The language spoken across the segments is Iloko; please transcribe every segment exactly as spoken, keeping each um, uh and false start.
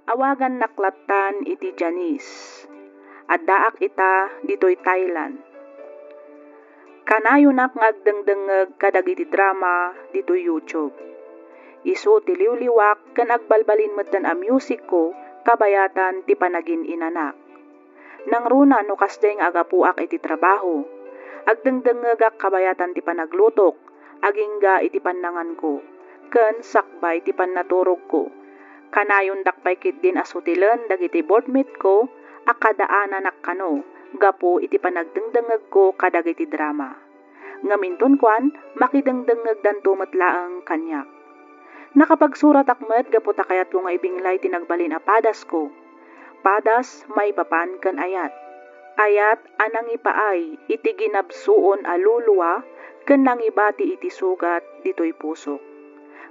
Awagannak lattan iti Janice. Addaak ita ditoy Thailand. Kanayonak nga agdengdengngeg kadagiti drama ditoy YouTube. Isu ti liwliwak ken agbalbalin metten a musicko kabayatan ti panagin-inanak. Nangruna no kasdiay nga agapuak iti trabaho, agdengdengngegak kabayatan ti panaglutok, agingga iti pannanganko, ken sakbay ti pannaturogko. Kanayondak pay ketdin a sutilen dagiti boardmate ko a kadaananak kano gapu iti panagdengdengngegko kadagiti drama. Ngem inton kuan, makidengdengngegdanto met laeng kaniak. Nakapagsuratak met gapu ta kayatko nga ibinglay ti nagbalin a padasko. Padas maipapan ken ayat. Ayat a nangipaay iti ginabsuon a lulua ken nangibati iti sugat ditoy pusok.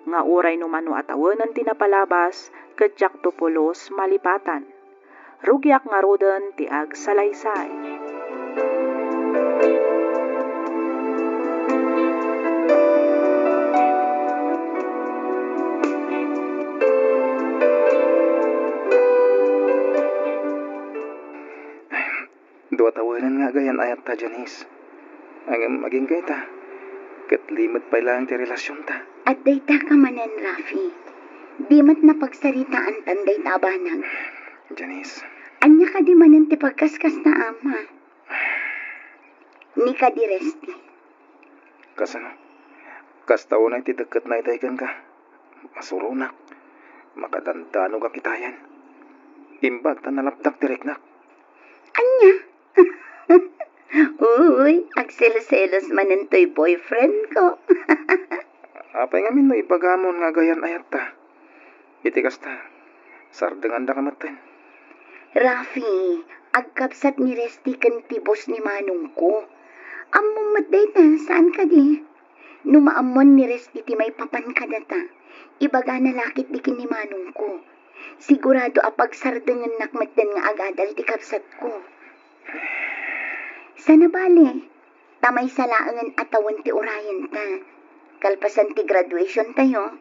Nga uray no mano a tawenen ti napalabas, ket diakto pulos malipatan. Rugiak ngaruden ti agsalaysay. Dua tawenen nga agayan-ayatta, Janice. Ngem agingga ita, ket limed pay laeng ti relasionta. Adda ita ka manen, Rafi. Di met napagsaritaantan dayta a banag. Janice. Ania kadi manen ti pagkaskasna, ama? Ni kadi Resty. Kasano? Kasta unay ti dekketna itay kenka. Masuronak. Makadandanogak itayen. Imbag ta nalapdak ti riknak. Ania? Uy, agselos-selos manen toy boyfriend ko. Apay ngamin no ibagamon nga agayan-ayatta? Iti kasta, sardengandaka metten. Rafi, agkabsat ni Resty ken ti boss ni manongko. Ammom met dayta, saan kadi? No maammoan ni Resty ti maipapan kadata, ibagana la ketdi ken ni manongko. Sigurado a pagsardengennak metten nga agadal ti kabsatko. Sana bale, ta maysa laengen a tawen ti urayenta. Kalpasan ti graduation tayo,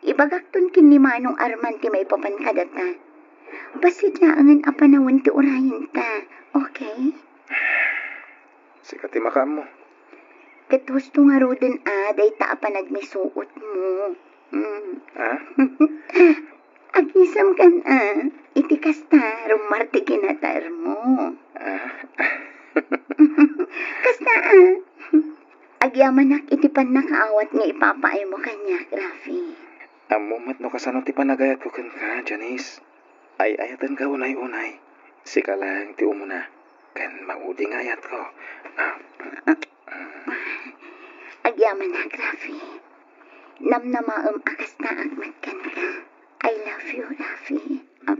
ibagakton ken ni Manong Arman ti maipapan kadata. Bassit laengen a panawen ti urayenta, okay? Sika ti makaammo. Ket husto ngaruden a dayta a panagmisuotmo. Mm. Ah? Agisem kan a, iti kasta, rummar ti kinataermo. Ah? Kasta a, agyamanak iti pannakaawat nga ipapaaymo kaniak, Rafi. Ammo met no kasano ti panagayatko kenka, Janice. Ay-ayatenka unay-unay. Sika laeng ti umuna. Ken maudi nga ayatko. Ah. Agyamanak, Rafi. Namnamaem a kastaak met kenka. I love you, Rafi. Ah.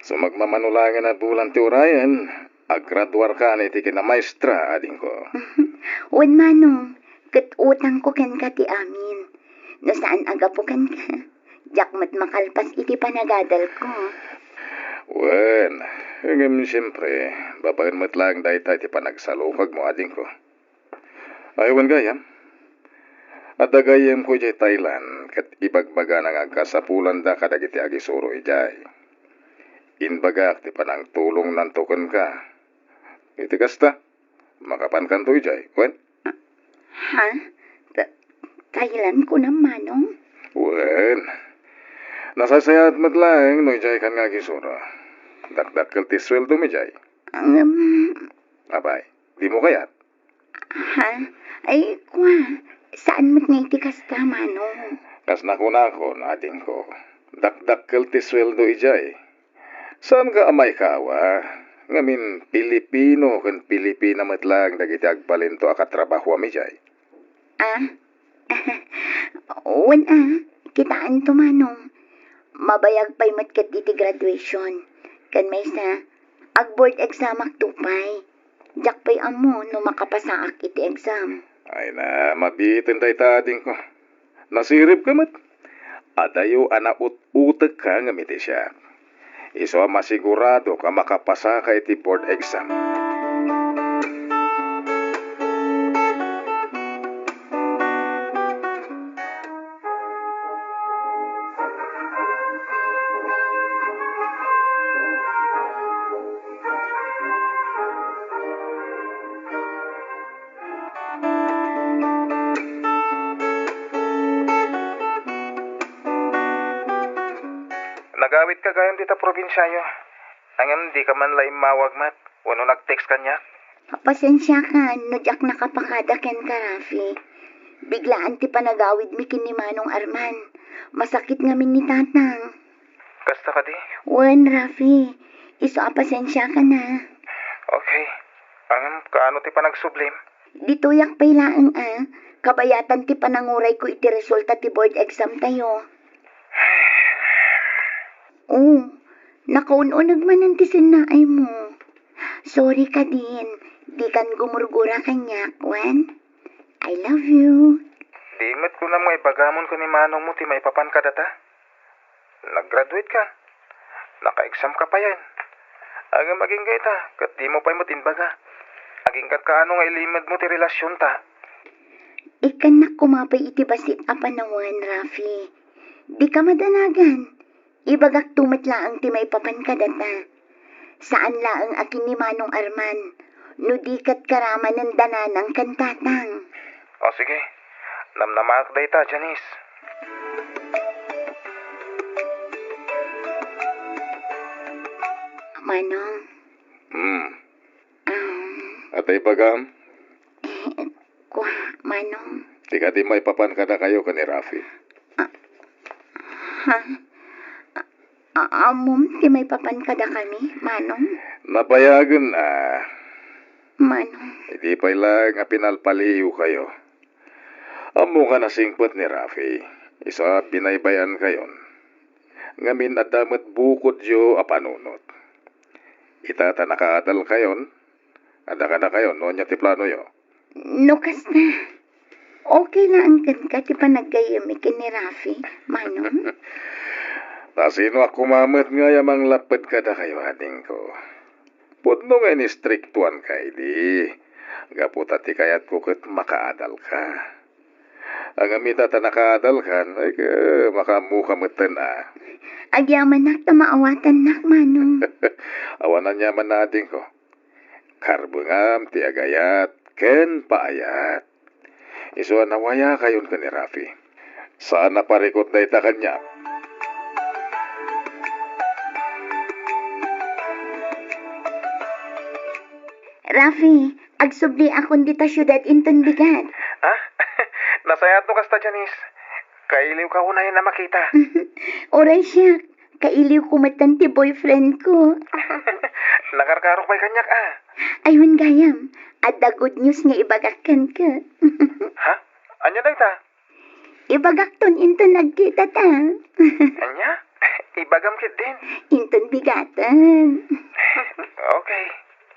So, magmamano laengen a bulan ti urayen, aggraduarkan iti kinamaestra, adingko. Wen, Manong, ket utangko kenka ti amin. No saan a gapu kenka, diak met makalpas iti panagadalko. Wen, ngem siempre, babaen met laeng dayta iti panagsalukagmo, adingko. Ay, wen gayam, adda gayyemko idiay Thailand, ket ibagbagana nga agkasapulanda kadagiti agisuro idiay. Imbagak ti panangtulongnanto kenka. Iti kasta, makapankanto idiay, wen? Ha? Ta-, Thailand kunam, Manong? Wen, nasaysayaat met laeng no idiaykan nga agisuro. Dakdakkel ti sueldom idiay. Ngem, apay, dimo kayat? Ha? Ay, kua, saan met nga iti kasta, Manong? Kas nakunakon, adingko, dakdakkel ti sueldo idiay. Saanka a maikawa, ngamin Pilipino ken Pilipina met laeng dagiti agbalinto a katrabahoam idiay. Ah? Wen a, kitaanto, Manong. Mabayag pay met ket iti graduation. Ken maysa, ag-board examakto pay. Diak pay ammo no makapasaak iti exam. Ay na, mabiiten dayta, adingko. Nasiribka met. Adayo a naut-utekka ngem iti siak. Isu a masiguradok a makapasaka iti board exam. Awit ka gayam dita probinsiayo. Ngem dika man la immawag met wenno nag-text kaniak? Pasensiakan no diak nakapakada kenka, Rafi. Biglaan ti panagawidmi ken ni Manong Arman. Masakit ngamin ni Tatang. Kasta kadi? Wen, Rafi. Isu a pasensiakan a. Okay. Ngem kaano ti panagsublim? Ditoyak pay laeng a. Kabayatan ti panangurayko iti resulta ti board exam tayo. Oh, nakaun-uneg manen ti sennaaymo. Sorry kadin, dikan gumurgura kaniak, wen? I love you. Di met kunam nga ibagamon ken ni manongmo ti maipapan kadata? Nag-graduate ka. Naka-exam ka payen. Ngem agingga ita, ket dimo pay met imbaga. Agingga't kaano nga ilimedmo ti relasionta? Ikkannak koma pay iti bassit a panawen, Rafi. Dika madanagan. Ibagakto met laeng ti maipapan kadata. Saan laeng a ken ni Manong Arman, no di ket karamanen da nanang ken tatang. O, sige. Namnamaak dayta, Janice. Manong. Hmm. Um. Ata ibagam? Eh, kua, Manong. Ti kadi maipapan kadakayo ken ni Rafi. Ah, ha? A-, ammom ti maipapan kadakami, Manong? Nabayagen a. Manong. Idi pay laeng a pinalpaliiwkayo. Ammok a nasingpet ni Rafi, isu a binaybay-ankayon. Ngamin, adda met bukodyo a panunot. Ita ta nakaadalkayon, adda kadakayo no ania ti planoyo. No kasta, okay laeng kenka ti panaggayyemmi ken ni Rafi, Manong? Ta sinoak koma met ngay a manglapped kadakayo, adingko? Pudno nga inistriktuanka idi, gapu ta ti kayatko ket makaadalka. Ngem ita ta nakaadalkan, ay, ka, makaammoka metten a. Agyamanak ta maawatannak, Manong. Awan aniaman a, adingko. Karbengam ti agayat ken paayat. Isu a nawayakayon ken ni Rafi. Saan a parikut dayta kaniak. Rafi, agsubliakon dita siudad inton bigat. Ah? Nasayaat no kasta, Janice. Kailiwka unayen a makita. Uray siak, kailiwko metten ti boyfriendko. Nakarkarok pay kaniak a. Ay, wen gayam, adda good news nga ibagak kenka. Ha? Ania dayta? Ibagakton inton nagkitata. Ania? Ibagam ketdin? Inton bigaten. Okay.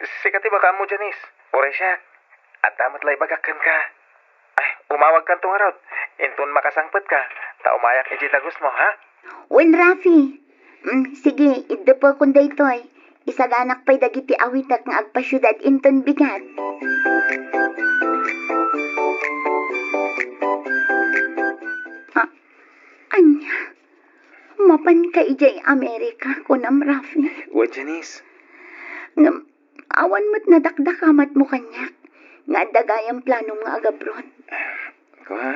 Sika ti makaammo, Janice. Uray siak, adda met la ibagak kenka. Ay, umawagkanto ngarud. Inton makasangpetka, ta umayak idiay dagusmo, ha? Wen, Rafi. Mm, sige, iddepekon daytoy. Isaganak pay dagiti awitek nga agpasiudad inton bigat. Ah, ania? Mapanka idiay Amerika, kunam, Rafi? Wen, Janice. Ngem, awan met nadakdakamatmo kaniak nga adda gayam planom nga agabroad. Kua,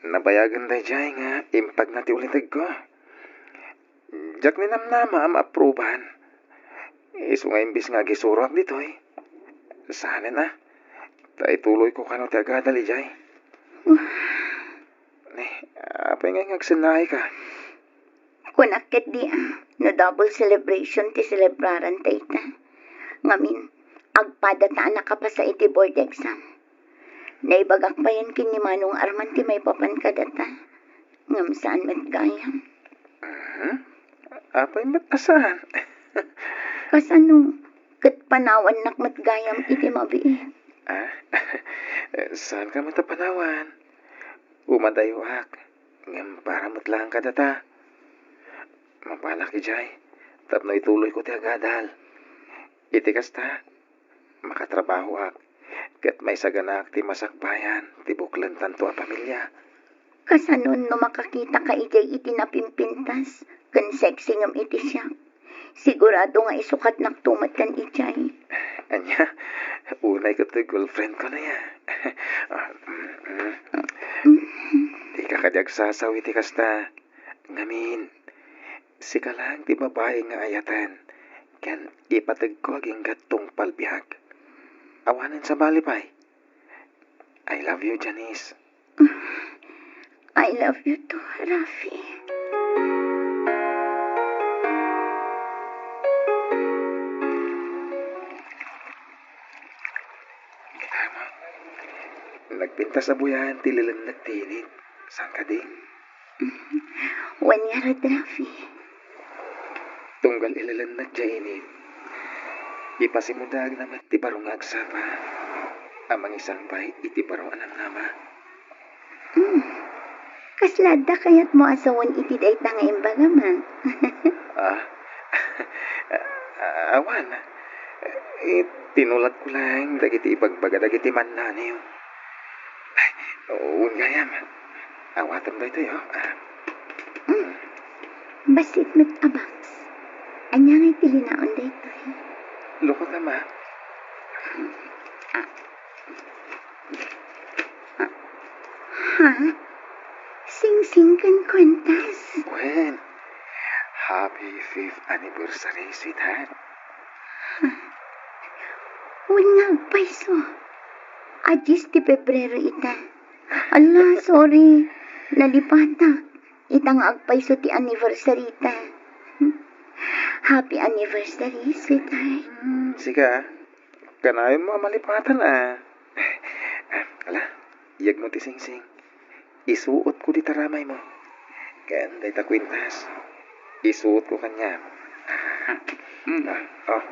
nabayagen daydiay nga impagna ti ulitegko. Diak ninamnama a maaprubahan. Isu nga imbes nga agisuroak ditoy, saanen a, ta ituloyko kano ti agadal idiay. Ni, apay ngay nga agsennaayka? Kunak ketdi a, no double celebration ti selebraran ta ita. Ngamin, agpadata a nakapasa iti board exam. Naibagak payen ken ni Manong Arman ti maipapan kadata. Ngem saan met gayam. Mhm. Apay met a saan? Kasano? Ket panawannak met gayam iti mabiit. Ah? Saanka met a panawan? Umadayoak. Ngem para met laeng kadata. Mapanak idiay tapno ituloyko ti agadal. Iti kasta, makatrabahoak ket maisaganaak ti masakbayan ti buklentanto a pamilia. Kasanon no makakitaka idiay iti napimpintas ken sexy ngem iti siak? Sigurado nga isukatnakto metten idiay. Ania? Unay ket toy girlfriendko aya. Ah, mm, mm. Dika kadi agsasaw iti kasta. Ngamin, Sika laeng ti babai nga ayaten, ken ipategko agingga tungpal biag. Awanen sabali pay. I love you, Janice. I love you too, Rafi. Kita mo, nagpintas a buyaen ti ilelennek ti init. Saan kadi? Wen ngarud, Rafi. Tunggal ilelennek diay init, ipasimudaagna met ti baro nga agsapa a mangisalbay iti baro a namnama. Hmm. Kasla adda kayatmo a sawen iti dayta nga imbagam, a? Ah? Awan. Eh, tinuladko laeng dagiti ibagbaga dagiti mannaniw. Ay, wen gayam. Awatem daytoy, oh. Ah. Mm. Bassit met a box. Ania ngay ti linaon daytoy? Lukot, ama. Ah. Ah. Ha? Singsing ken kuentas? Wen. Happy fifth anniversary, sweetheart. Wen nga agpayso. A dies ti Pebrero ita. Ala, sorry. Nalipatak. Ita nga agpayso ti anniversary ta. Happy anniversary, sweetheart. Hmm, sika, ah. Kanayon mo a malipatan, ah. Ala, iyegmo ti singsing. Isuotko dita ramaymo. Ken dayta kuentas, isuotko kaniam. Mm. Ah, oh.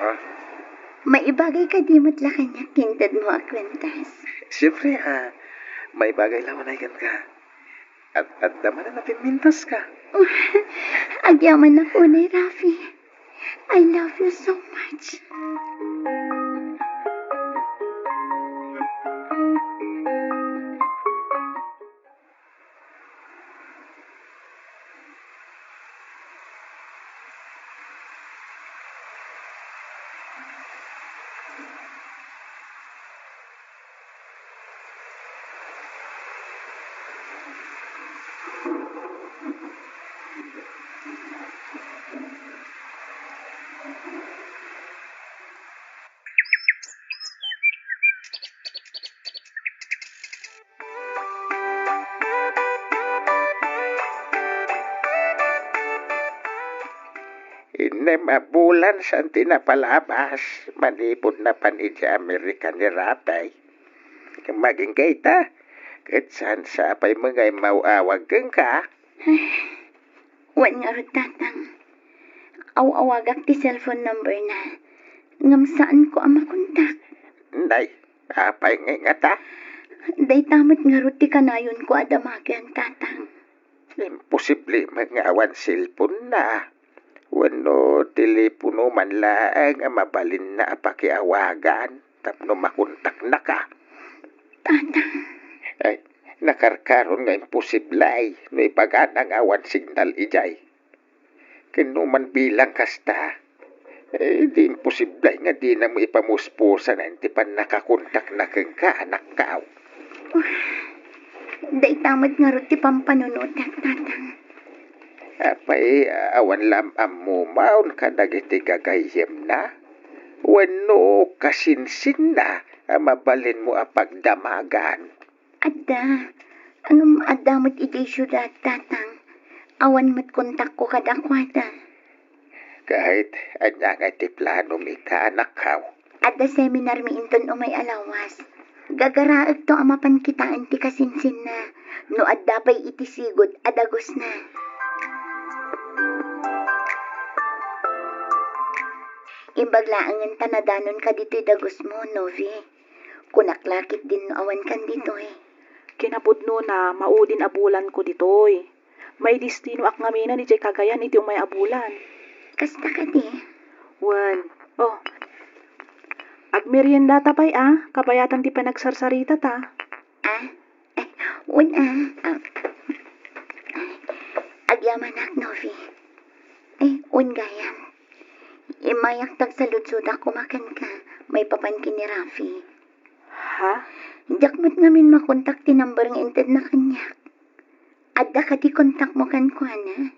Ah. Maibagay kadi met la kaniak ti intedmo a kuentas? Siempre, ah. Maibagay la unay kenka. At adda manen a pimmintaska. Agyamanak unay, Rafi. I love you so much. Innem a bulan saan ti napalabas manipud napan idiay Amerika ni Rafi. Maginggayta, ket saan sa pay met nga immaw-awag kenka? Wen ngarud, Tatang. Aw-awagak ti cellphone number na. Ngem saanko a makontak. Nay, apay ngay ngata? Dayta met ngarud ti kanayonko a damagen, Tatang. Imposible met nga awan cellphone na. Wenno telepono man laeng a mabalinna a pakiawagan tapno makontaknaka. Tatang. Ay, nakarkaron nga imposible no ibagana nga awan signal idiay. Ken no man bilang kasta, eh, di imposible nga dinamo ipamuspusan ti pannakakontakna kenka, anakkaw. Dayta met ngarud ti pampanunotak, Tatang. Apay, awan la am-ammom kadagiti gagayyemna? Wenno kasinsinna a mabalinmo a pagdamagan? Adda. Ngem adda met idiay siudad, Tatang. Awan met kontakko kadakuada. Ket ania ngay ti planom ita, anakkaw? Adda seminarmi inton umay a lawas. Gagaraekto a mapan kitaen ti kasinsinna no adda pay iti sigud a dagusna. Imbag laengen ta nadanonka ditoy dagusmo, Novi. Kunak la ketdin no awankan ditoy. Kinapudnona, maudin a bulanko ditoy. Maidestinoak ngaminen idiay Cagayan iti umay a bulan. Kasta kadi? Wen. Oh. Agmeriendata pay a, kabayatan ti panagsarsaritata. Ah? Eh, wen a. Ah. Agyamanak, Novi. Eh, wen gayam. Immayak ta agsaludsodak koma kenka, maipapan ken ni Rafi. Ha? Diak met ngamin makontak ti number nga intedna kaniak. Adda kadi kontakmo kenkuana?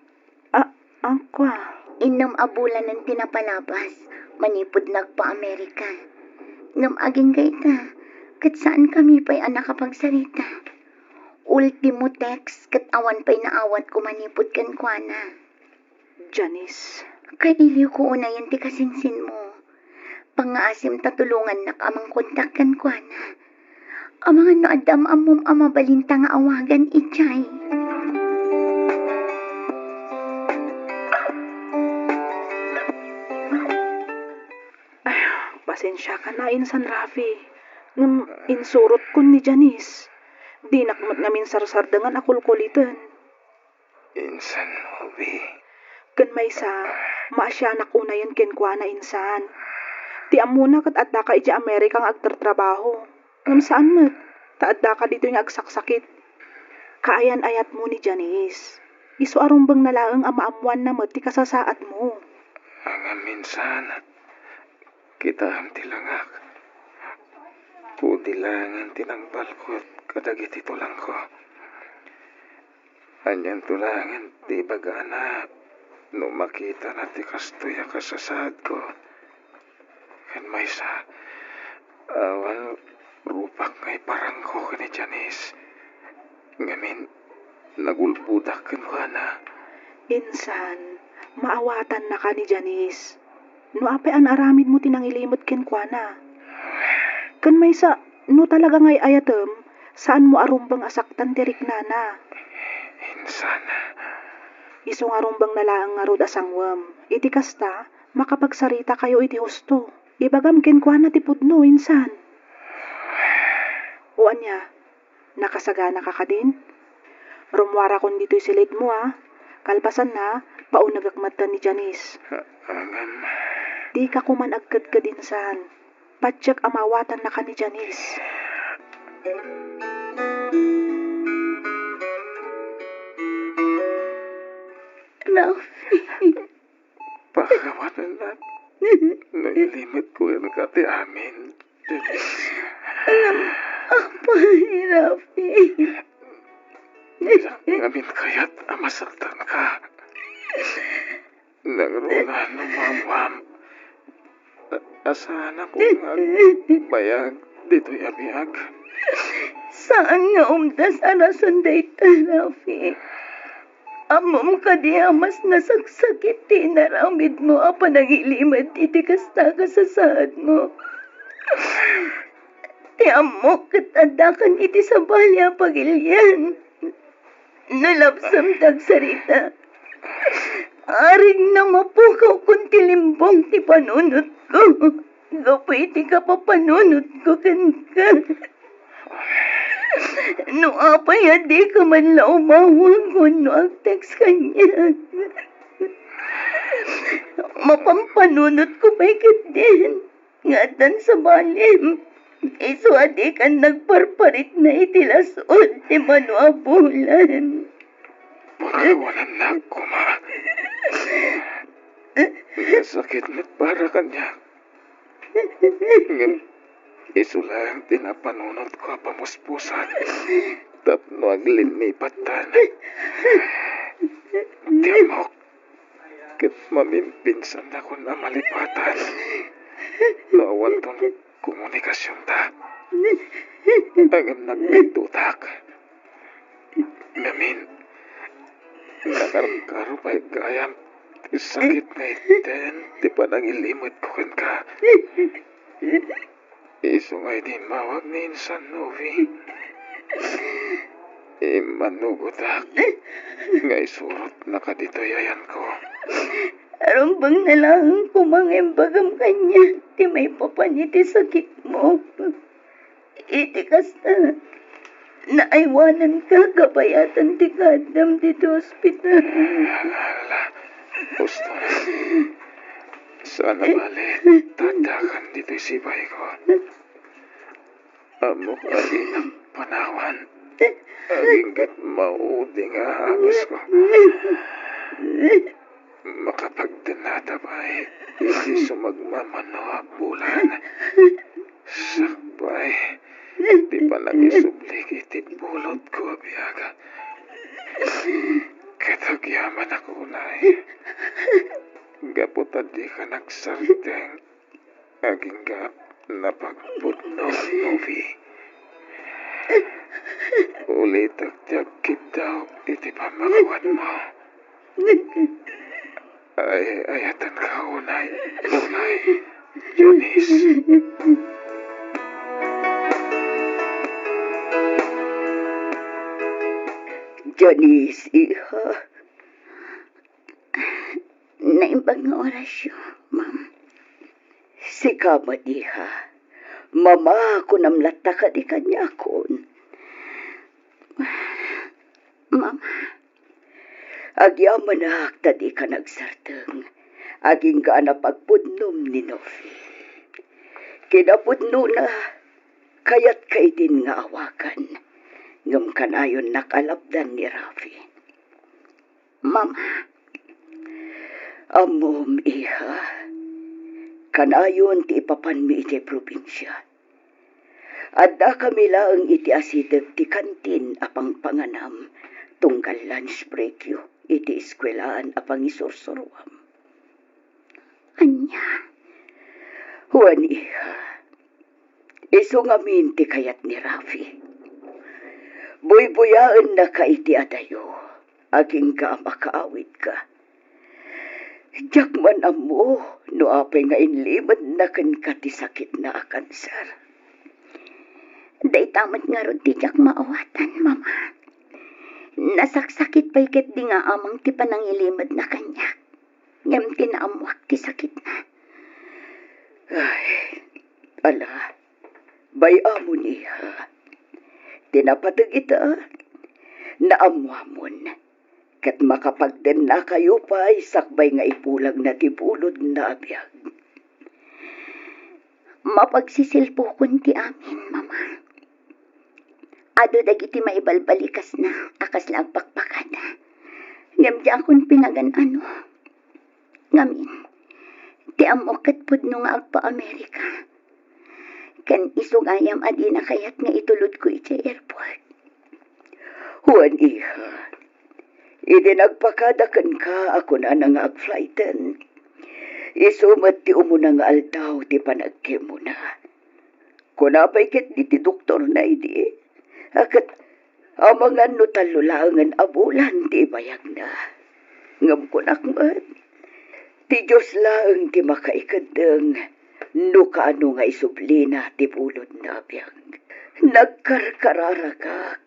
A-, agko a. Innem a bulanen ti napalabas manipud nagpa-Amerika. Ngem agingga ita, ket saankami pay a nakapagsarita. Ultimo text ket awan pay naawatko manipud kenkuana. Janice. Kailiwko unayen ti kasinsinmo. Pangngaasim ta tulongannak a mangkontak kenkuana. Amangan no adda am-ammom a mabalinta nga awagan, idiay. Ay, pasensiakan a insan, Rafi. Ngem insurotkon ni Janice. Dinak met ngamin sarsardengan a kulkuliten. Insan, Novi. Ken maysa, maasianak unayen kenkuana, insan. Ti ammona ket addaka idiay Amerika nga agtartrabaho. Ngem saan met, ta addaka ditoy nga agsaksakit. Kaayan-ayatmo ni Janice. Isu a rumbengna laeng a maammoanna met ti kasasaadmo. Ngem insan, kitaem ti langak. Pudi laengen ti nangbalkot kadagiti tulangko. Anianto laengen ti ibagana no makitana ti kastoy a kasasaadko? Ken maysa, awan rupak nga iparangko ken ni Janice. Ngamin, nagulbodak kenkuana. Insan, maawatannaka ni Janice. No apay a naaramidmo ti nangilimed kenkuana. Ken maysa, no talaga nga ay-ayatem, saanmo a rumbeng a saktan ti riknana. Insan. Isu nga rumbengna laeng ngarud a sangwem. Iti kasta, makapagsarita kayo iti husto. Ibagam kenkuana ti pudno, insan. O ania, nakasaganaka kadin? Rummuarakon ditoy silidmo, a. Kalpasanna, paunegek metten ni Janice. A-, ngem. Dika koman agkedked, insan. Patiek a maawatannaka ni Janice. Rafi. Pakawanennak no ilimetko kenka ti amin. Alam, apay, Rafi. Diak ngamin kayat a masaktanka. Nangruna no maammoam a, a saanakon nga agbayag ditoy a biag. Saan nga umdas a rason dayta, Rafi. Ammom kadi a mas nasaksakit ti inaramidmo a panangilimed iti kasta a kasasaadmo? Ti ammok ket addakan iti sabali a pagilian. No lapsam ti agsarita, arig na mapukawkon ti limbong ti panunotko gapu iti kapapanunotko kenka. No apay a dika man la umawag wenno ag-text kaniak, mapampanunotko pay ketdin nga addan sabalim. Isu a dikan nagparparitna iti las-ud ti mano a bulan. Pakawanennak koma. Nasakit met para kaniak. Ngem isu laeng ti napanunotko a pamuspusan tapno aglinnipattan. Ti ammok, ket maminpinsannakon a malipatan no awanton komunikasionta. Ngem nagpintotak. Ngamin, nakarkaro pay gayam ti sakit nga ited ti panangilimetko kenka. Isu nga idi immawag ni Insan Novi, immanugotak nga isurotnaka ditoy ayanko. Rumbengna laeng koma nga imbagam kaniak ti maipapan iti sakitmo. Iti kasta, naaywananka kabayatan ti kaaddam ditoy ospital. Ala, ala. Husto. Saan a bale, taddakan ditoy sibayko. Ammok a dinak panawan. Agingga't maudi nga agusko. Makapagdennata pay iti sumagmamano a bulan. Sakbay ti panangisublik iti bulotko a biag. Manakunay, gapu ta dika nagsardeng, agingga napagpudno ni Novi. Ulitek ti agkiddaw iti pammakuanmo. Ay, ayatenka unay, unay, Janice. Janice, iha. Naimbag nga orasyo, ma'am. Sika met, iha. Mama, kunam latta kadi kaniakon. Mama. Agyamanak ta dika nagsardeng. Agingga napagpudnom ni Novi. Kinapudnona, kayatka idin nga awagan. Ngem kanayonnak a lapdan ni Rafi. Mama. Ammom, iha. Kanayon ti ipapanmi idiay probinsia. Addakami laeng iti asideg ti kantin a pangpanganam tunggal lunch breakyo iti eskuelaan a pangisursuroam. Ania? Wen, iha. Isu ngamin ti kayat ni Rafi. Buybuyaennaka iti adayo, agingga a makaawidka. Diak man ammo no apay nga inlimedna kenka ti sakitna a kanser. Dayta met ngarud ti diak maawatan, Mama. Nasaksakit pay ketdi nga amang ti panangilimedna kaniak. Ngem ti naammoak ti sakitna. Ay, ala, bay-amon, iha. Ti napateg ita, naammoamon. Ket makapagdennakayo pay sakbay nga ipulagna ti bulodna a biag. Mapagsisilpukon ti amin, Mama. Adu dagiti maibalbalikasna a kasla agpakpakada. Ngem diakon pinagan-ano. Ngamin, ti ammok ket pudno nga agpa-Amerika. Ken isu gayam a dina kayat nga itulodko idiay airport. Wen, iha, idi nagpakada kenka a kunana nga agflighten, isu met ti umuna nga aldaw ti panagkemona. Kuna pay ketdi ti doktorna idi, a ket amangan no tallo laengen a bulan ti ibayagna. Ngem kunak met, ti Dios laeng ti makaikeddeng no kaano nga isublina ti bulodna a biag. Nagkarkararagak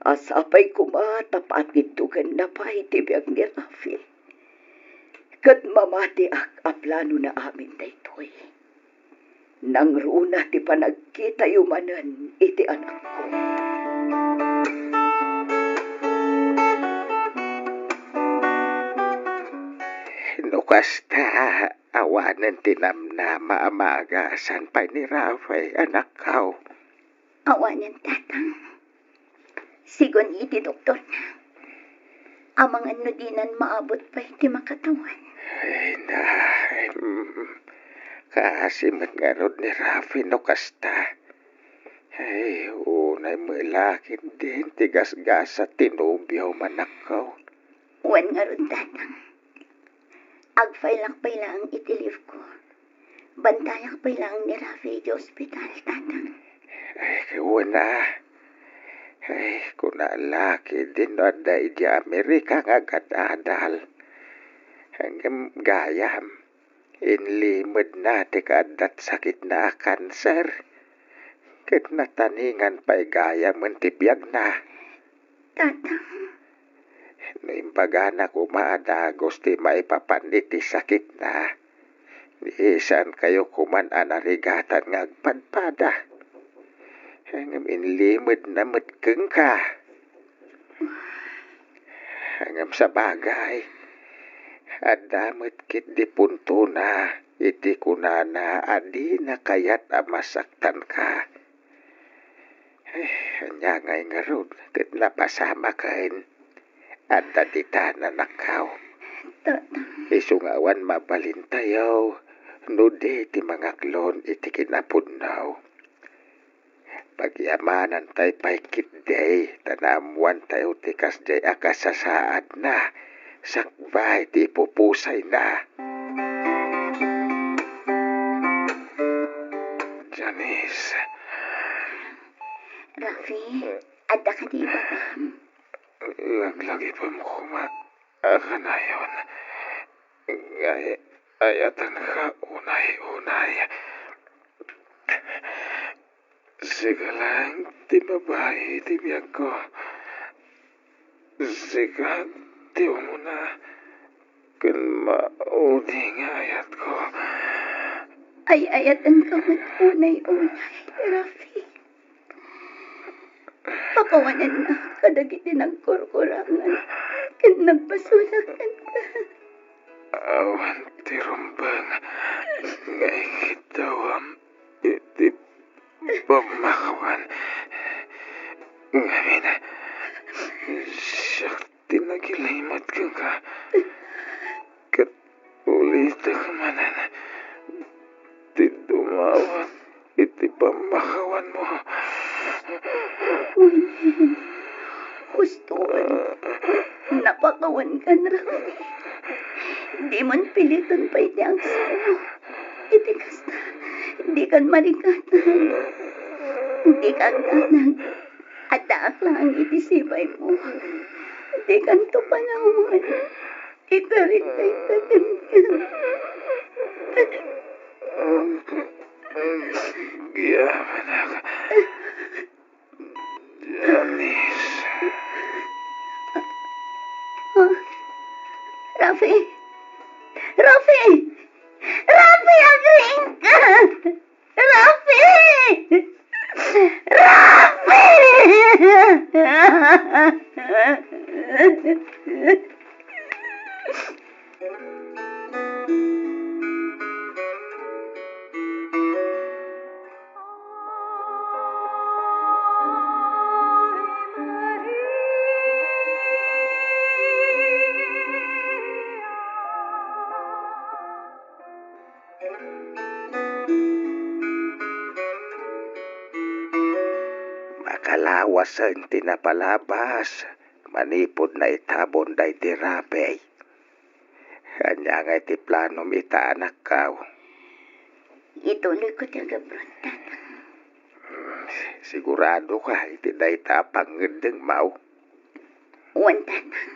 a sapay koma ta patidtugenna pay ti biag ni Rafi. Ket mamatiak a planona amin daytoy. Nangruna ti panagkitayo manen iti anakko. No kasta, awanen ti namnama a maagasan pay ni Rafi, anakko. Awanen, Tatang. Sigun iti doktorna. Amangan no dinan maabut pay ti makatawan. Ay, na, mm, kaasi met ngarud ni Rafi no kasta. Ay, unay met la ketdin ti gasgasat ti nobiom, anakko. Wen ngarud, Tatang. Agfailak pay laeng iti leave ko. Bantayak pay laeng ni Rafi iti ospital, Tatang. Ay, wen a. Ay, kuna la ketdin no adda idiay Amerika nga agadadal. Ngem gayam, inlimedna ti kaaddat sakitna a kanser. Ket nataningan pay gayamen ti biagna. Tatang. No imbagana koma a dagus ti maipapan iti sakitna, disankayo koman a narigatan nga agpadpada. Ngem inlimedna met kenka. Ngem sabagay, adda met ketdi puntona iti kunana a dina kayat a masaktanka. Eh, ania ngay ngarud ket napasamaken? Adda ditan, anakko. Tatang. Isu nga awan mabalintayo no di ti mangaklon iti kinapudno. Pagyamanantayo pay ketdi ta naammoantayo ti kasdiay a kasasaadna sakbay ti ipupusayna. Janice. Rafi, adda kadi ibagam? Laglagipem koma a kanayon nga ay-, ayatenka unay-unay. Sika laeng ti babai iti biagko. Sika ti umuna ken maudi nga ayatko. Ay-ayatenka met unay-unay, Rafi. Pakawanennak kadagiti nagkurkurangan ken nagpasulak kenka. Awan ti rumbeng nga ikiddawam iti pammakawan. Ngamin, siak ti nagilimed kenka. Ket ulitek manen ti dumawat iti pammakawanmo. Hustoen, napakawankan, Rafi. Dimon piliten pay ti agsao. Iti kasta, dikan marikatan. Dika agdanag. Addaak laeng iti sibaymo. Dikanto panawan. Ikarik dayta kenka. Agyamanak. Janice. Ah, Rafi! Rafi! Rafi, agriingka! Rafi! Rafi! Makalawasen ti napalabas manipud naitabon daydi Rafi. Ania ngay ti planom ita, anakko? Ituloyko ti agabron, Tatang. Siguradoka iti dayta a pangngeddengmo? Wen, Tatang.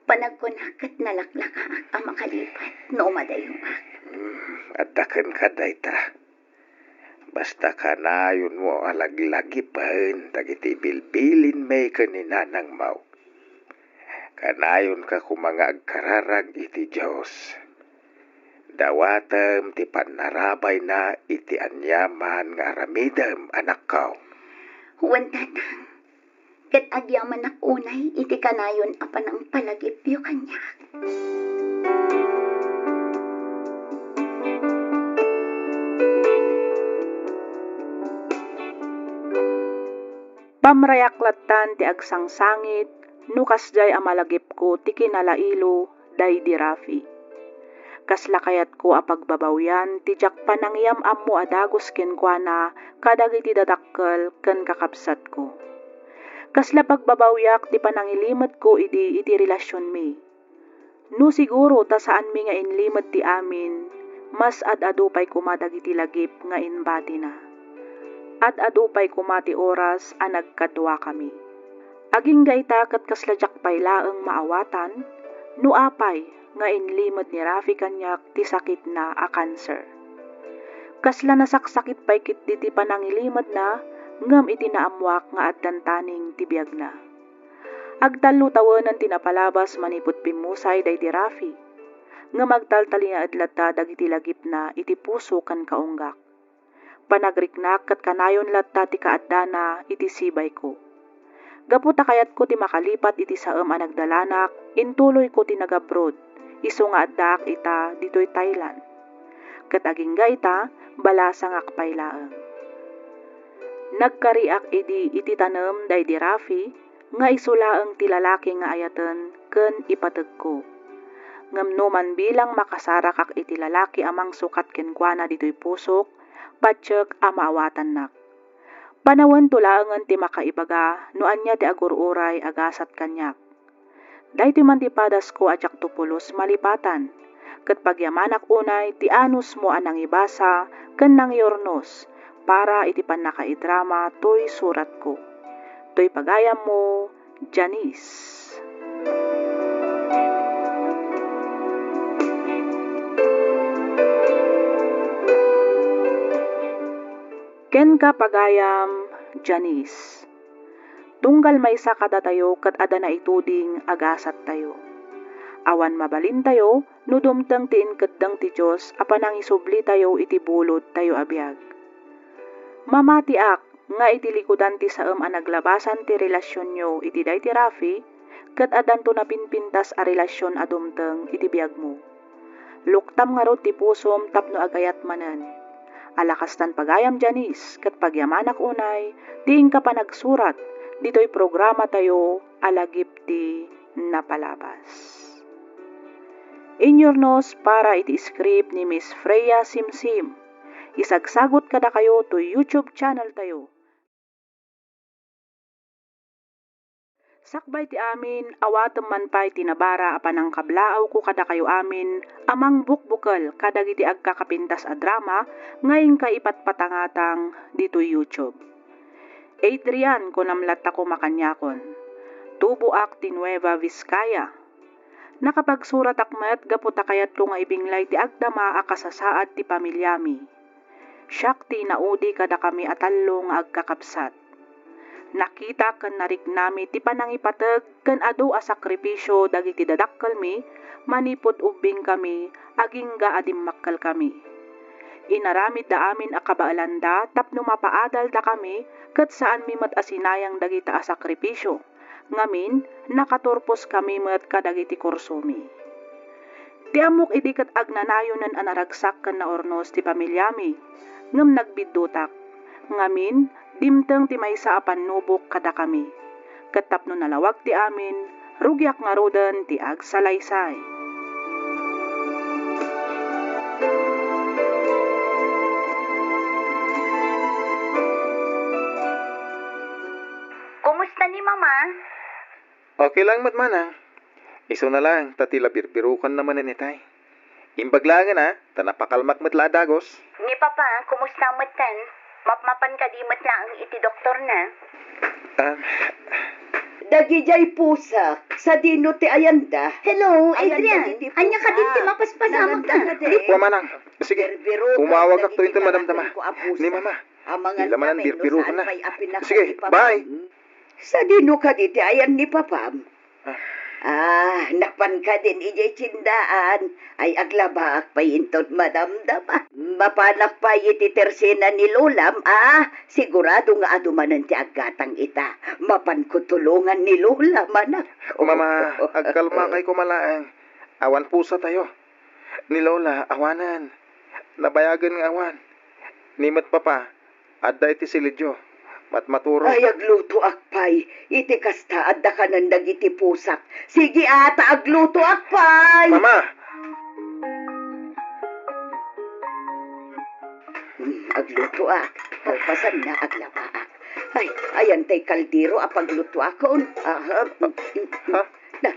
Panagkunak ket nalaklakaak a makalipat no umadayumak. Mm, adda kenka dayta. Basta kanayonmo a laglagipen dagiti bilbilinmi ken ni nanangmo. Kanayonka koma nga agkararag iti Dios. Dawatem ti pannarabayna iti aniaman nga aramidem, anakko. Wen, Tatang. Ket agyamanak unay iti kanayon a panangpalagipyo kaniak. Pamrayak lattan ti agsangsangit no kasdiay a malagipko ti kinalailo daydi Rafi. Kasla kayatko a pagbabawian ti diak panangiyam-ammo a dagus kenkuana kadagiti dadakkel ken kakabsatko. Kasla pagbabawiak ti panangilimetko idi iti relasionmi. No siguro ta saanmi nga inlimed ti amin, mas ad-adu pay koma dagiti lagip nga imbatina. Ad-adu pay koma ti oras a nagkaduakami. Agingga ita ket kasla diak pay laeng maawatan no apay nga inlimed ni Rafi kaniak ti sakitna a kanser. Kasla nasaksakit pay ketdi ti panangilimedna ngem iti naammoak nga addan taning ti biagna. Agtallo tawenen ti napalabas manipud pimmusay daydi Rafi, ngem agtaltalinaed latta dagiti lagipna iti puso ken kaunggak. Panagriknak ket kanayon latta ti kaaddana iti sibayko. Gapu ta kayatko ti makalipat iti saem a nagdalanak, intuloyko ti nagabroad, isu nga addaak ita ditoy Thailand. Ket agingga ita, balasangak pay laeng. Nagkariak idi iti tanem daydi Rafi nga isu laeng ti lalaki nga ayaten ken ipategko. Ngem no man bilang makasarakak iti lalaki a mangsukat kenkuana ditoy pusok, patiek a maawatannak. Panawento laengen ti makaibaga no ania ti agur-uray a gasat kaniak. Daytoy man ti padasko a diakto pulos malipatan, ket pagyamanak unay ti anusmo a nangibasa ken nangiurnos para iti pannakaidrama toy suratko. Toy pagayammo, Janice. Kenka, pagayam, Janice. Tunggal maysa kadatayo ket adda naituding a gasattayo. Awan mabalintayo no dumteng ti inkeddeng ti Dios a panangisublitayo iti bulodtayo a biag. Mamatiak nga iti likudan ti saem a naglabasan ti relasionyo iti daydi Rafi, ket addanto napinpintas a relasion a dumteng iti biagmo. Luktam ngarud ti pusom tapno agayat manen. Ala kastan, pagayam Janice, ket pagyamanak unay ti inka panagsurat ditoy programatayo a Lagip ti Napalabas. Inyurnos para iti script ni Miss Freya Simsim. Isagsagut kadakayo toy YouTube channel tayo. Sakbay ti amin, awatem man pay ti nabara a panangkablaawko kadakayo amin a mangbukbukel kadagiti agkakapintas a drama nga inka ipatpatangatang ditoy YouTube. Adrian, kunam latta koma kaniakon. Tuboak ti Nueva Vizcaya. Nakapagsuratak met gapu ta kayatko nga ibinglay ti agdama a kasasaad ti pamiliami. Siak ti inaudi kadakami a tallo nga agkakabsat. Nakita ken nariknami ti panangipateg ken adu a sakripisio dagiti dadakkelmi manipud ubbingkami agingga a dimmakkelkami. Inaramidda amin a kabaelanda tapno mapaadaldakami ket saanmi met a sinayang dagita a sakripisio. Ngamin, nakaturposkami met kadagiti kursomi. Ti ammok idi ket agnanayonen a naragsak ken naurnos ti pamiliami, ngem nagbiddutak. Ngamin, dimteng ti maysa a pannubok kadakami. Ket tapno nalawag ti amin, rugiak ngaruden ti agsalaysay. Kumusta ni Mama? Okay lang met, manang. Isuna laeng ta ti la birbirokanna manen itay. Imbag laengen a, ta napakalmak met la a dagus. Ni Papa, kumusta metten? Mapmapan kadi met laeng iti doktorna? Um, Dagidiay pusak, sadino ti ayanda? Hello, Adrian. Ania kadin ti mapaspasamakna? Kua, manang. Sige, umawagakto inton madamdama ni Mama. Ila manen birbirokanna. Sige, bye. Sadino kadi ti ayan ni Papam? Ah. Ah, napan kadin idiay tiendaan. Ay, aglabaak pay inton madamdama. Mapanak pay iti tersena ni Lolam, ah, sigurado nga adu manen ti aggatang ita. Mapanko tulongan ni Lola, manak. Mama, agkalmakay koma laeng. Awan pusatayo. Ni Lola, awanen. Nabayagen nga awan. Ni met Papa, adda iti silidyo. Matmaturog. Ay, aglutoak pay. Iti kasta, adda kanen dagiti pusak. Sige, ata, aglutoak pay. Mama! Hmm, aglutoak. Kalpasanna, aglabaak. Ay, ayan tay kaldero a paglutoakon. Aha. Ha? Na,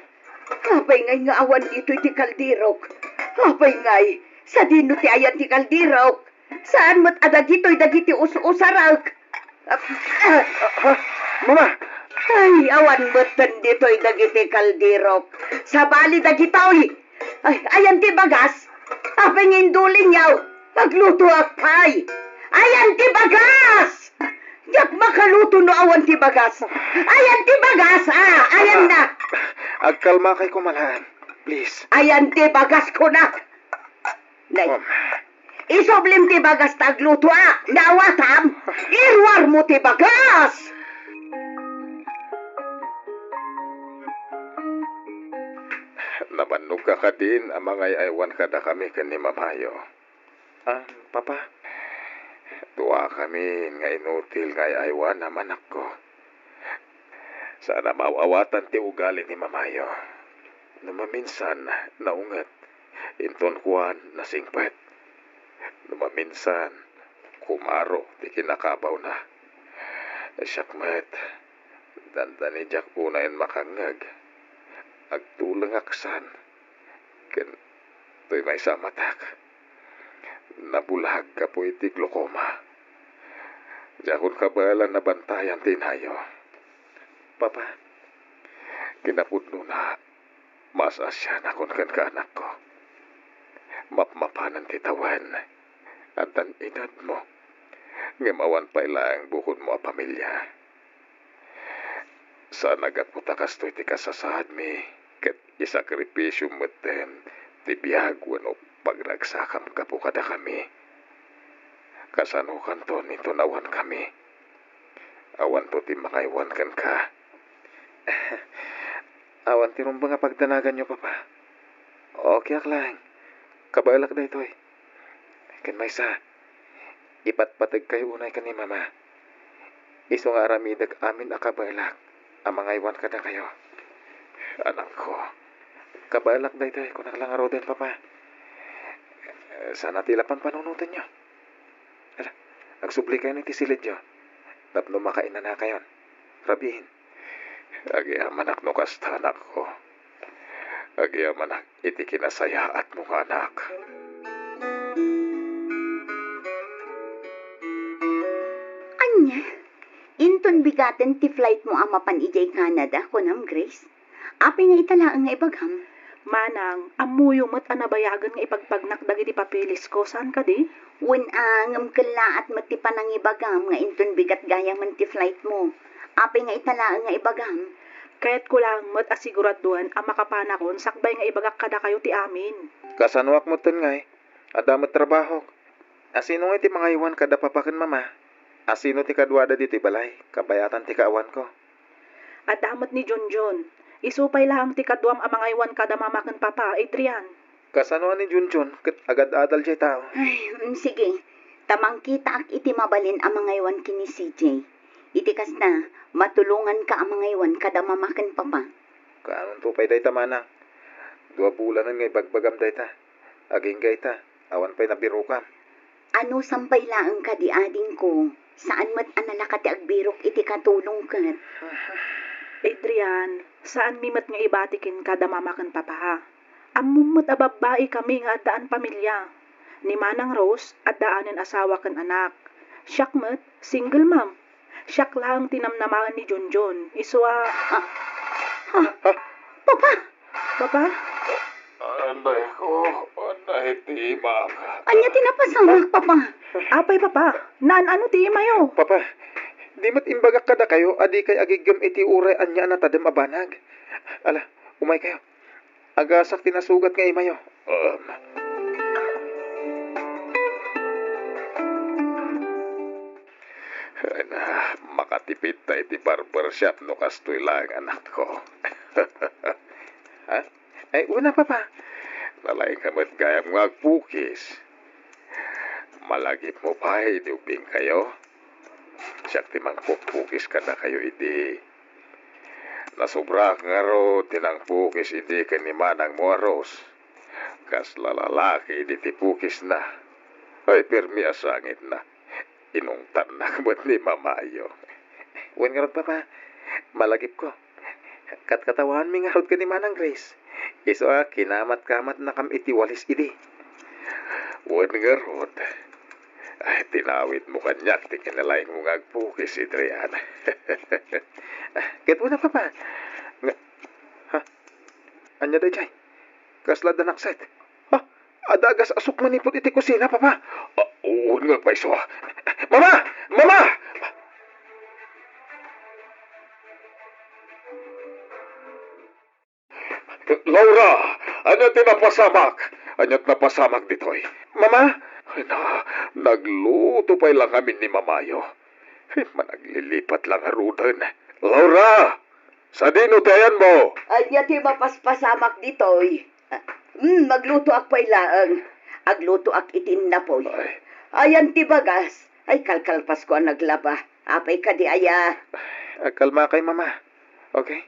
Apay ngay nga awan ditoy ti kalderok? Apay ngay, sadino ti ayan ti kalderok? Saan met a dagitoy dagiti us-usarek? Ha? Mama! Ay, awan metten ditoy dagiti kalderok. Sabali dagitoy. Ay, ayan ti bagas? Apay nga indulinyaw? Aglutoak pay. Ayan ti bagas! Diak makaluto no awan ti bagas. Ayan ti bagas, ah, ayan na. Agkalmakay koma laeng, please. Ayan ti bagas, kunak. Nay, isublim ti bagas ta agluto, ah. Naawatam? Iruarmo ti bagas! Nabannog ka kadin a mangay-aywan kadakami ken ni Mamayo. Ah, Papa? Duakamin nga inutil nga ay-aywan a manakko. Saan a maaw-awatan ti ugali ni Mamayo. No maminsan, naunget. Inton kuan, nasingpet. No maminsan, kumaro ti kinakabawna. Siak met, dandani diak unayen makangngeg. Agtulengak san, ken toy maysa a matak, nabulag gapu iti glaucoma. Diakon kabaelan a bantayan ti inayo. Papa, kinapudnona, maas-asianakon kenka, anakko. Mapmapanen ti tawen. Addan inatmo, ngem awan pay laeng bukodmo a pamilia. Saan a gapu ta kastoy ti kasasaadmi, ket isakripisio metten ti biag wenno pagragsakam gapu kadakami. Kasanokanton inton awankami? Awanto ti mangaywan kenka. Awan ti rumbeng a pagdanaganyo, Papa. Okayak laeng. Kabaelak daytoy. Ken maysa, ipatpategkayo unay ken ni Mama. Isu nga aramidek amin a kabaelak a mangaywan kadakayo. Anakko. Kabaelak daytoy, kunak la ngaruden, Papa. Saan a ti la panpanunotenyo. Ala, agsubli kayon iti silidyo tapno makainanakayon. Rabiin. Agyamanak no kasta, anakko. Agyamanak iti kinasayaatmo nga anak. Ania? Inton bigaten ti flightmo a mapan idiay Canada, kunam, Grace? Apay nga ita laeng nga ibagam? Manang, ammoyo met a nabayagen nga ipagpagnak dagiti papelesko, saan kadi? Wen a, ngem kellaat met ti panangibagam nga inton bigat gayamen ti flightmo. Apay nga ita laeng nga ibagam? Kayatko laeng met a siguraduen a makapanakon sakbay nga ibagak kadakayo ti amin. Kasanoak metten ngay? Adda met trabahok. Asino ngay ti mangaywan kada papa ken mama? Asino ti kaduada ditoy balay? Kabayatan ti kaawanko. Adda met ni Junjun. Isu pay laeng ti kaduam a mangaywan kada mama ken papa, Adrian. Kasano a ni Junjun ket agad-adal jay tao? Ay, mm, sige. Ta mangkitaak iti mabalin a mangaywan ken ni C J. Iti kasta, matulonganka a mangaywan kada mama ken papa. Kaanonto pay dayta, manang? Dua bulanen nga ibagbagam dayta. Agingga ita, awan pay nabirokam. Anusam pay laeng kadi, adingko, saan met a nalaka ti agbirok iti katulong ket. Adrian, saanmi met nga ibati kenka da mama ken papa. Ammom met a babbai kami nga addaan pamilia. Ni Manang Rose, addaanen asawa ken anak. Siak met, single mom. Siak laeng ti namnamaen ni Junjun. Isu a, ah, ah, Papa! Papa? Anay ko, anay ti imak. Ania ti napasamak, Papa? Apay, Papa? Naan-ano ti imayo? Papa, di met imbagak kadakayo a dikay agiggem iti uray ania a natadem a banag. Ala, umaykayo. Agasak ti nasugat nga imayo. Um. Ay na, makatipid ta iti barber shop no kastoy laeng, anakko. Ha? Ay, una, Papa. Nalaingka met gayam nga agpukis. Malagipmo pay idi ubbingkayo? Siak ti mangpukpukis kadakayo idi. Nasobraak ngarud ti nangpukis idi ken ni manangmo a Rose. Kasla lalaki idi ti pukisna. Ay, pirmi a sangitna. Inungtannak met ni mamayo. Wen ngarud, Papa, malagipko. Katkatawaanmi ngarud ken ni Manang Grace. Isu a kinamatkamatnakam iti walis idi. Wen ngarud, ay, tinawidmo kaniak ti kinalaingmo nga agpukis, Adrian. Ket una, Papa. Nga, ha? Ania daydiay? Kasla danakset? Ha? Adda agas-asok manipud iti kusina, Papa. Ah, wen nga agpayso, ah. Mama! Mama! Laura! Ania ti napasamak? Ania ti napasamak ditoy? Mama! Ay na, nagluto pay la ngamin ni mamayo. Ay, managlilipat la ngaruden. Laura! Sadino ti ayanmo? Ania ti mapaspasamak ditoy? Ah, mm, maglutoak pay laeng. Aglutoak iti innapoy. Ay. Ayan ti bagas. Ay, kalkalpasko a naglaba. Apay kadi aya? Agkalmakay, Mama. Okay?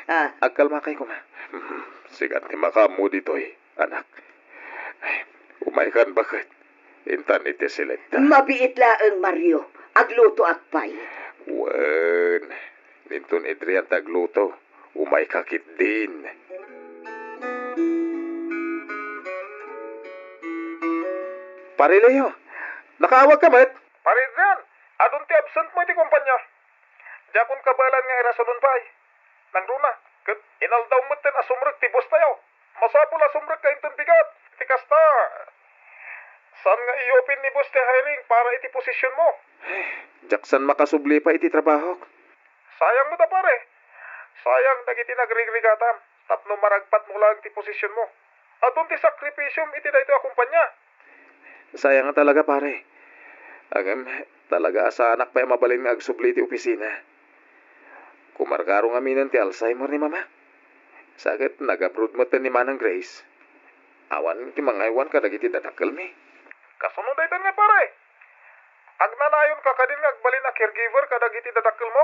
Ah. Agkalmakay koma. Mhm. Sika ti makaammo ditoy, anak. Ay, umaykan baket. Intan iti silidda. Mabiit laeng, Mario. Aglutoak pay. Wen, inton Adrian ti agluto, umayka ketdin. Pare Leo, nakaawagka met? Pare Adrian, adun ti absent mo iti kompania. Diakon kabaelan nga irasonon pay. Nangruna, ket inaldaw metten a sumrek ti boss tayo. Masapul a sumrekka inton bigat. Iti kasta, saan nga i-open ni boss ti hiring para iti position mo? Diak saan makasubli pay iti trabahok. Sayang met a pare. Sayang dagiti nagrigrigatam tapno maragpatmo laeng ti position mo. Adun ti sakripisiom iti daytoy a kompania. Sayang nga talaga, pare. Ngem, talaga a saanak pay a mabalin nga agsubli iti opisina. Kumarkaro ngaminen ti Alzheimer ni Mama. Sa ket nag-abroad met ni Manang Grace. Awan ti mangaywan kadagiti dadakkelmi. Kasano daytan nga, pare? Agnanayon ka kadin nga agbalin a caregiver kadagiti dadakkelmo?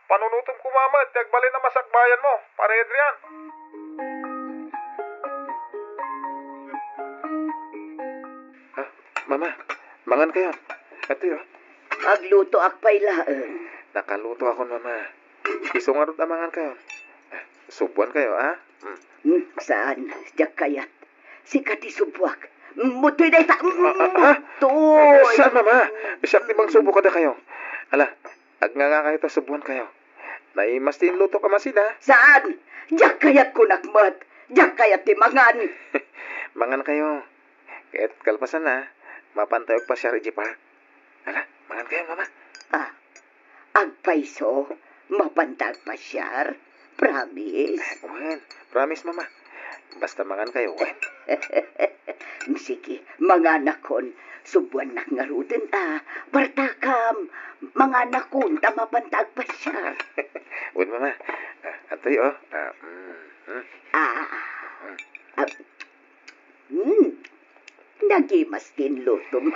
Panunotem koma met ti agbalin a masakbayanmo, Pare Adrian. Ah, Mama, mangan kayo. Atoy, oh. Aglutoak pay laeng. Nakalutoakon, Mama. Isu ngarud a mangan kayo. Ah, subuan kayo, ha? Mm. Hmm, saan? Diak kayat. Sika ti subuak. Mutoy dayta. Ah, ah, ah. Mutoy. Saan, Mama? Siak ti mangsubo kadakayo. Ala, agnanga kayo ta subuan kayo. Naimas ti inlutok a masida. Saan? Diak kayat kunak met. Diak kayat ti mangan. Mangan kayo. Ket kalpasanna, mapan tayo agpasiar idiay park. Ala, mangan kayo, Mama. Ah, agpayso, mapanta agpasiar. Promise? Wen, promise, Mama. Basta mangan kayo, wen? Sige, manganakon. Subuannak ngaruden, ah. Partakam, manganakon, ta mapanta agpasiar. Wen, Mama. Ah, atoy, oh. Ah, mm, mm. Ah, ah. Hmm. Nagimas ti inlutom.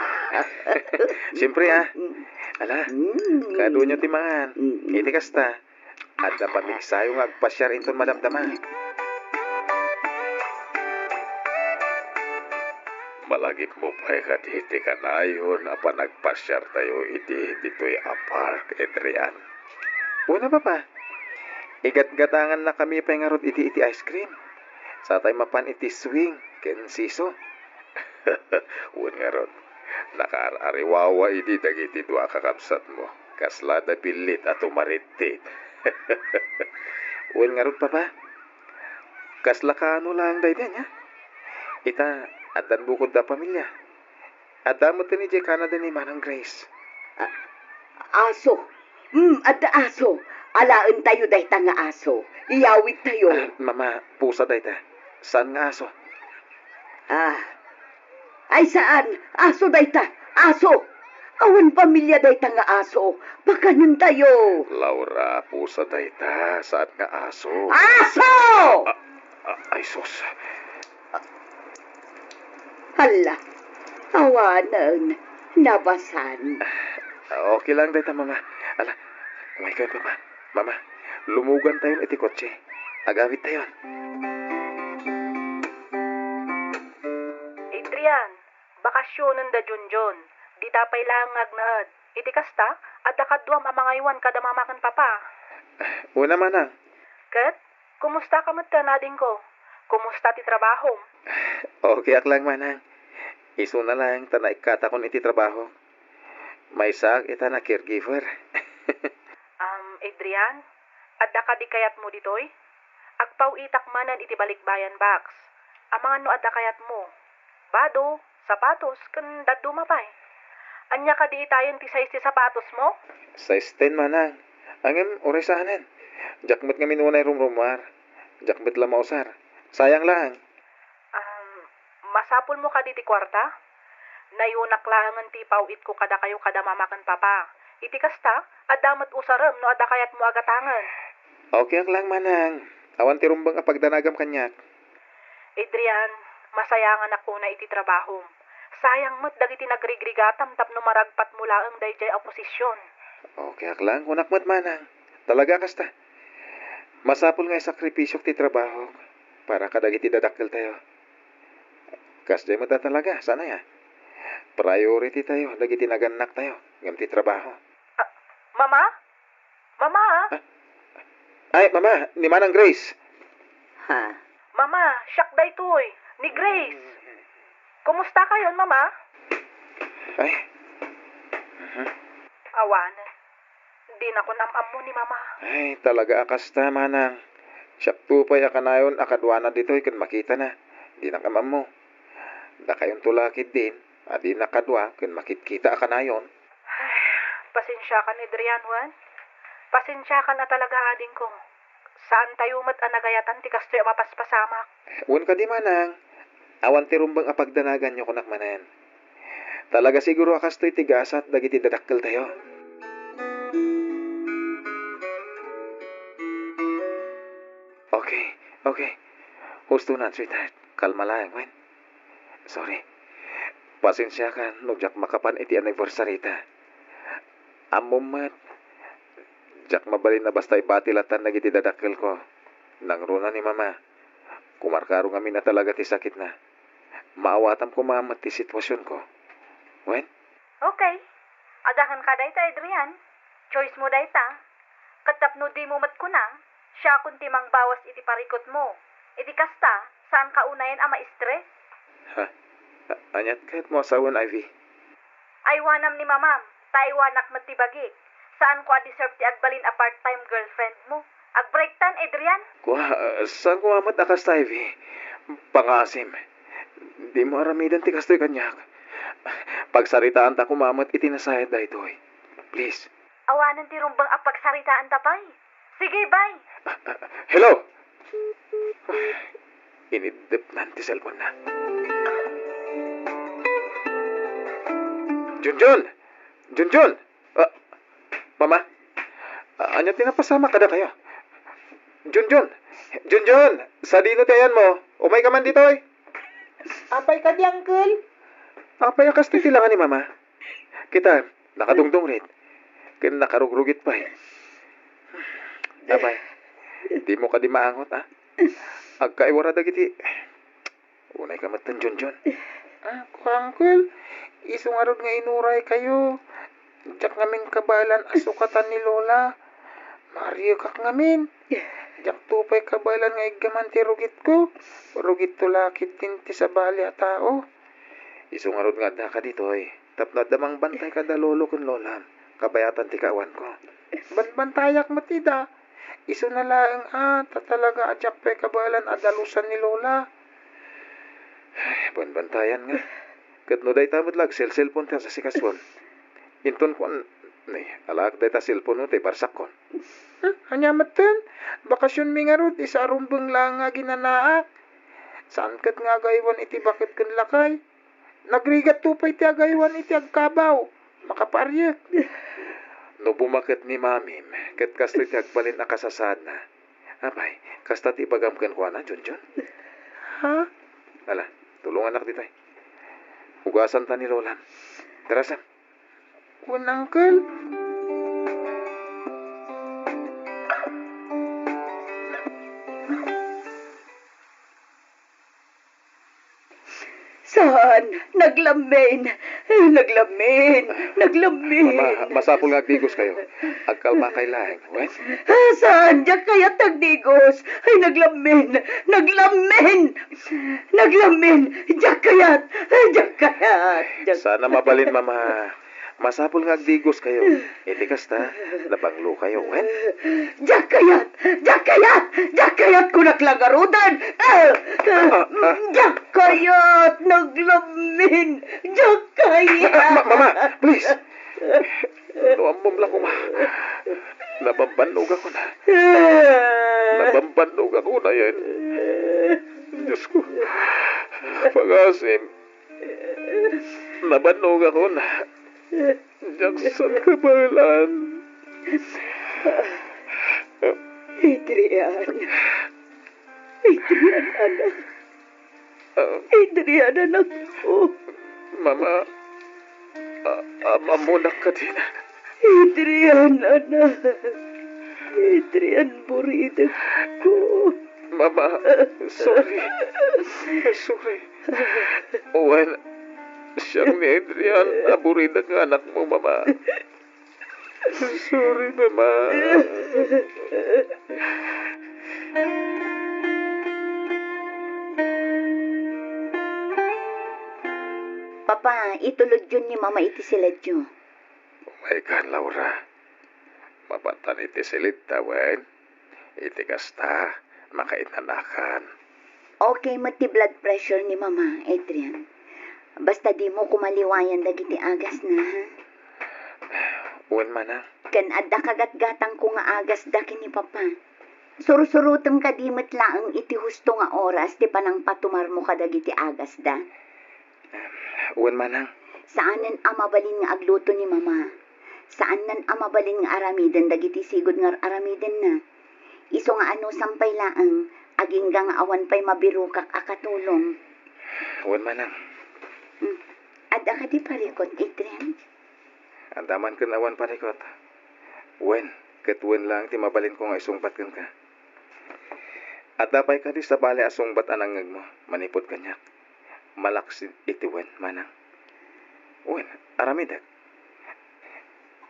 Siyempre, ah. Mm. Ala, mm, kaduayo ti mangan. Mm. Iti kasta, adda pamigsayo nga agpasiar inton madamdama. Malagipmo pay kadi ti kanayon a panagpasiartayo iti ditoy a park, Adrian? Wen a, Papa. Igatgatangannakami pay ngarud iti, iti ice cream. Satay mapan iti swing ken seesaw. Wen ngarud, nakaar-ariwawa idi dagiti dua a kakabsatmo. Kaslada billit a tumarittit. Wen ngarud, Papa. Kasla kaano laeng daydi ania? Ita, addan bukodda a pamilia. Adda met idiay Canada ni Manang Grace. A-, aso. Hmm, adda aso. Alaentayo dayta nga aso. Iyawidtayo. Ah, Mama, pusa dayta. Saan nga aso? Ah. Ay, saan. Aso dayta. Aso. Awan pamilia dayta nga aso. Pakanentayo. Laura, pusa dayta. Saan nga aso? Aso! Ah, ah, ay, sus. Hala, awanen, nabasan. Ah, okay lang dayta, Mama. Ala, umaykayon, Papa. Mama, lumugantayon iti kotse. Agawidtayon. Adrian, bakasionen da Junjun. Dita pay laeng nga agnaed. Iti kasta, adda kaduam a mangaywan kada Mama ken Papa. Wen a, Manang. Ket, kumusta ka met ken adingko? Kumusta ti trabahom? Okay ak lang, Manang. Isuna laeng ta naikkatakon iti trabaho. Maysaak ita a caregiver. Um, Adrian, adda kadi kayatmo ditoy? Agpaw-itak manen iti balikbayan box. Amangan no adda kayatmo. Bado, sapatos, ken dadduma pay. Ania kadi itayen ti size ti sapatosmo? Size ten, Manang. Ngem uray saanen. Diak met ngamin unay rumrumuar. Diak met la mausar. Sayang laeng. Um, masapulmo kadi ti kuarta? Nayunak laengen ti ipaw-itko kadakayo kada Mama ken Papa. Iti kasta, adda met usarem no adda kayatmo a gatangen. Okay ak lang, Manang. Awan ti rumbeng a pagdanagam kaniak. Adrian, masayanganak unay iti trabahom. Sayang met dagiti nagrigrigatam tapno maragpatmo laeng daydiay a posisyon. Okay ak lang, kunak met, Manang. Talaga kasta. Masapul nga isakripisiok ti trabahok para kadagiti dadakkeltayo. Kasdiay met a talaga, saan aya? Priority tayo dagiti nagannaktayo ngem ti trabaho. Ah, Mama? Mama? Ah? Ay, Mama, ni Manang Grace. Ha? Mama, siak daytoy, ni Grace. Kumusta kayon, Mama? Ay. Mhm. Awanen. Dinakon am-ammo ni Mama. Ay, talaga a kasta, manang. Siakto pay a kanayon a kaduana ditoy ken makitana. Dinak am-ammo. Dakayonto la ketdin a dinak kadua ken makitkita a kanayon. Ay, pasensiakan, Adrian, wen. Pasensiakan a talaga, adingko. Saantayo met a nagayatan ti kastoy a mapaspasamak. Wen kadi, manang, awan ti rumbeng a pagdanaganyo kunak manen. Talaga siguro a kastoy ti gasat dagiti dadakkeltayo. Okay, okay. Husto na, sweetheart. Kalma laeng, wen. Sorry. Pasensiakan no diak makapan iti anniversary ta. Ammom met, diak mabalin a basta ibati latan dagiti dadakkelko. Nangruna ni Mama, kumarkaro ngamin a talaga ti sakitna. Maawatam koma met ti situasionko. Wen? Okay. Adaken ka dayta, Adrian. Choice mo dayta. Ket tapno dimo met kuna, siakon ti mangbawas iti parikutmo. Iti kasta, saanka unayen a ma-stress. Ha? A-, aniat kayatmo a sawen, Ivy? Aywanam ni Mamam, ta aywanak met ti bagik. Saanko a deserve ti agbalin a part-time girlfriend mo. Agbreaktan, Adrian? Kua, saanko nga met a kasta, Ivy. Pangaasim. Dimo aramiden ti kastoy kaniak. Pagsaritaanta koma met iti nasayat daytoy. Please. Awanen ti rumbeng a pagsaritaanta pay. Sige, bye. Hello? Iniddepnan ti cellphone-na. Junjun! Junjun! Ah, Mama? Ah, ania ti napasamak kadakayo? Junjun! Junjun! Sadino ti ayanmo? Umayka man ditoy! Apay kadi, Uncle? Apay a kastoy ti langa ni Mama? Kita, nakadungdungrit. Ken nakarugrugit pay. Apay, dimo kadi maangot, a? Agkaiwara dagiti Unay ka met, Junjun. Ah, Uncle, isu ngarud nga inuraykayo. Diak ngamin kabaelan a sukatan ni Lola. Maariekak ngamin. Diakto pay kabaelan nga iggaman ti rugitko. Rugitto la ketdin ti sabali a tao. Isu ngarud nga addaka ditoy, tapno adda mangbantay kada lolo ken lolam, kabayatan ti kaawanko. Banbantayak met ida. Isuna laeng a, ta talaga a diak pay kabaelan a dalusan ni Lola. Ay, banbantayan nga. Ket no dayta met la agselselpon ti asasikason. Inton kuan, ni, alaak dayta selpon no ti barsakkon. Hmm, ania metten? Bakasionmi ngarud, isa a rumbeng laeng nga aginanaak. Saan ket nga agaywan iti baket ken lakay? Nagrigatto pay ti agaywan iti agkabaw. Makapaariek. No bumaket ni Mamim, ket kastoy ti agbalin a kasasaadna. Apay, kasta ti ibagam kenkuana, Junjun? Ha? Ala, tulongannak ditoy. Hugasanta ni Lolam. Tara, Sam. Kun, Uncle? Saan? Naglammin! Naglammin! Naglammin! Mama, masapul nga agdigos kayo. Agkalmakay laeng, wen? Ah, saan? Diak kayat agdigos. Ay, naglammin! Naglammin! Naglammin! Diak kayat! Ay, diak kayat! Diak Sana mabalin, Mama. Masapul nga agdigos kayo. Iti kasta, nabanglo kayo, wen? Diak kayat! Diak kayat! Diak kayat! Kunak la ngaruden! Ah! Ah, ah. Diak kayat! Naglammin! Diak kayat! Ma-, ma-, Mama, please! No ammom la koma. Nabambannog ako na. Nabambannog ako na yan. Diyos ko. Pagasim. Nabannog ako na. Diak sa kabaelan. Adrian. Adrian, anak. Ah. Adrian, anak ko. Mama, a-, am-, ammonak kadin. Adrian, anak. Adrian, buridek ko. Mama, sorry. Sorry. Wen, siak ni Adrian a buridek nga anakmo, Mama. Sorry, Mama. pa, itulodyon ni Mama iti siledyo. Umaykan, Laura. Mapattan iti silidta, wen? Iti kasta, makainanakan. Okay met ti blood pressure ni Mama, Adrian. Basta dimo koma liwayan dagiti agasna, ha? Wen, manang. Ken adda kagatgatangko nga agasda ken ni Papa. Sursurotem kadi met laeng iti husto nga oras ti panangpatumarmo kadagiti agasda. Wen, manang. Saanen a mabalin nga agluto ni Mama. Saannan a mabalin nga aramiden dagiti sigud nga ar-aramidenna. Isu nga anusam pay laeng, agingga nga awan pay mabirokak a katulong. Wen, manang. Hmm. Adda kadi parikut, Adrian? Adda man ken awan parikut. Wen, ket wen laeng ti mabalinko nga isungbat kenka. Adda pay kadi sabali a sungbat a nangngegmo manipud kaniak? Malaksid iti wen, manang. Wen, aramidek.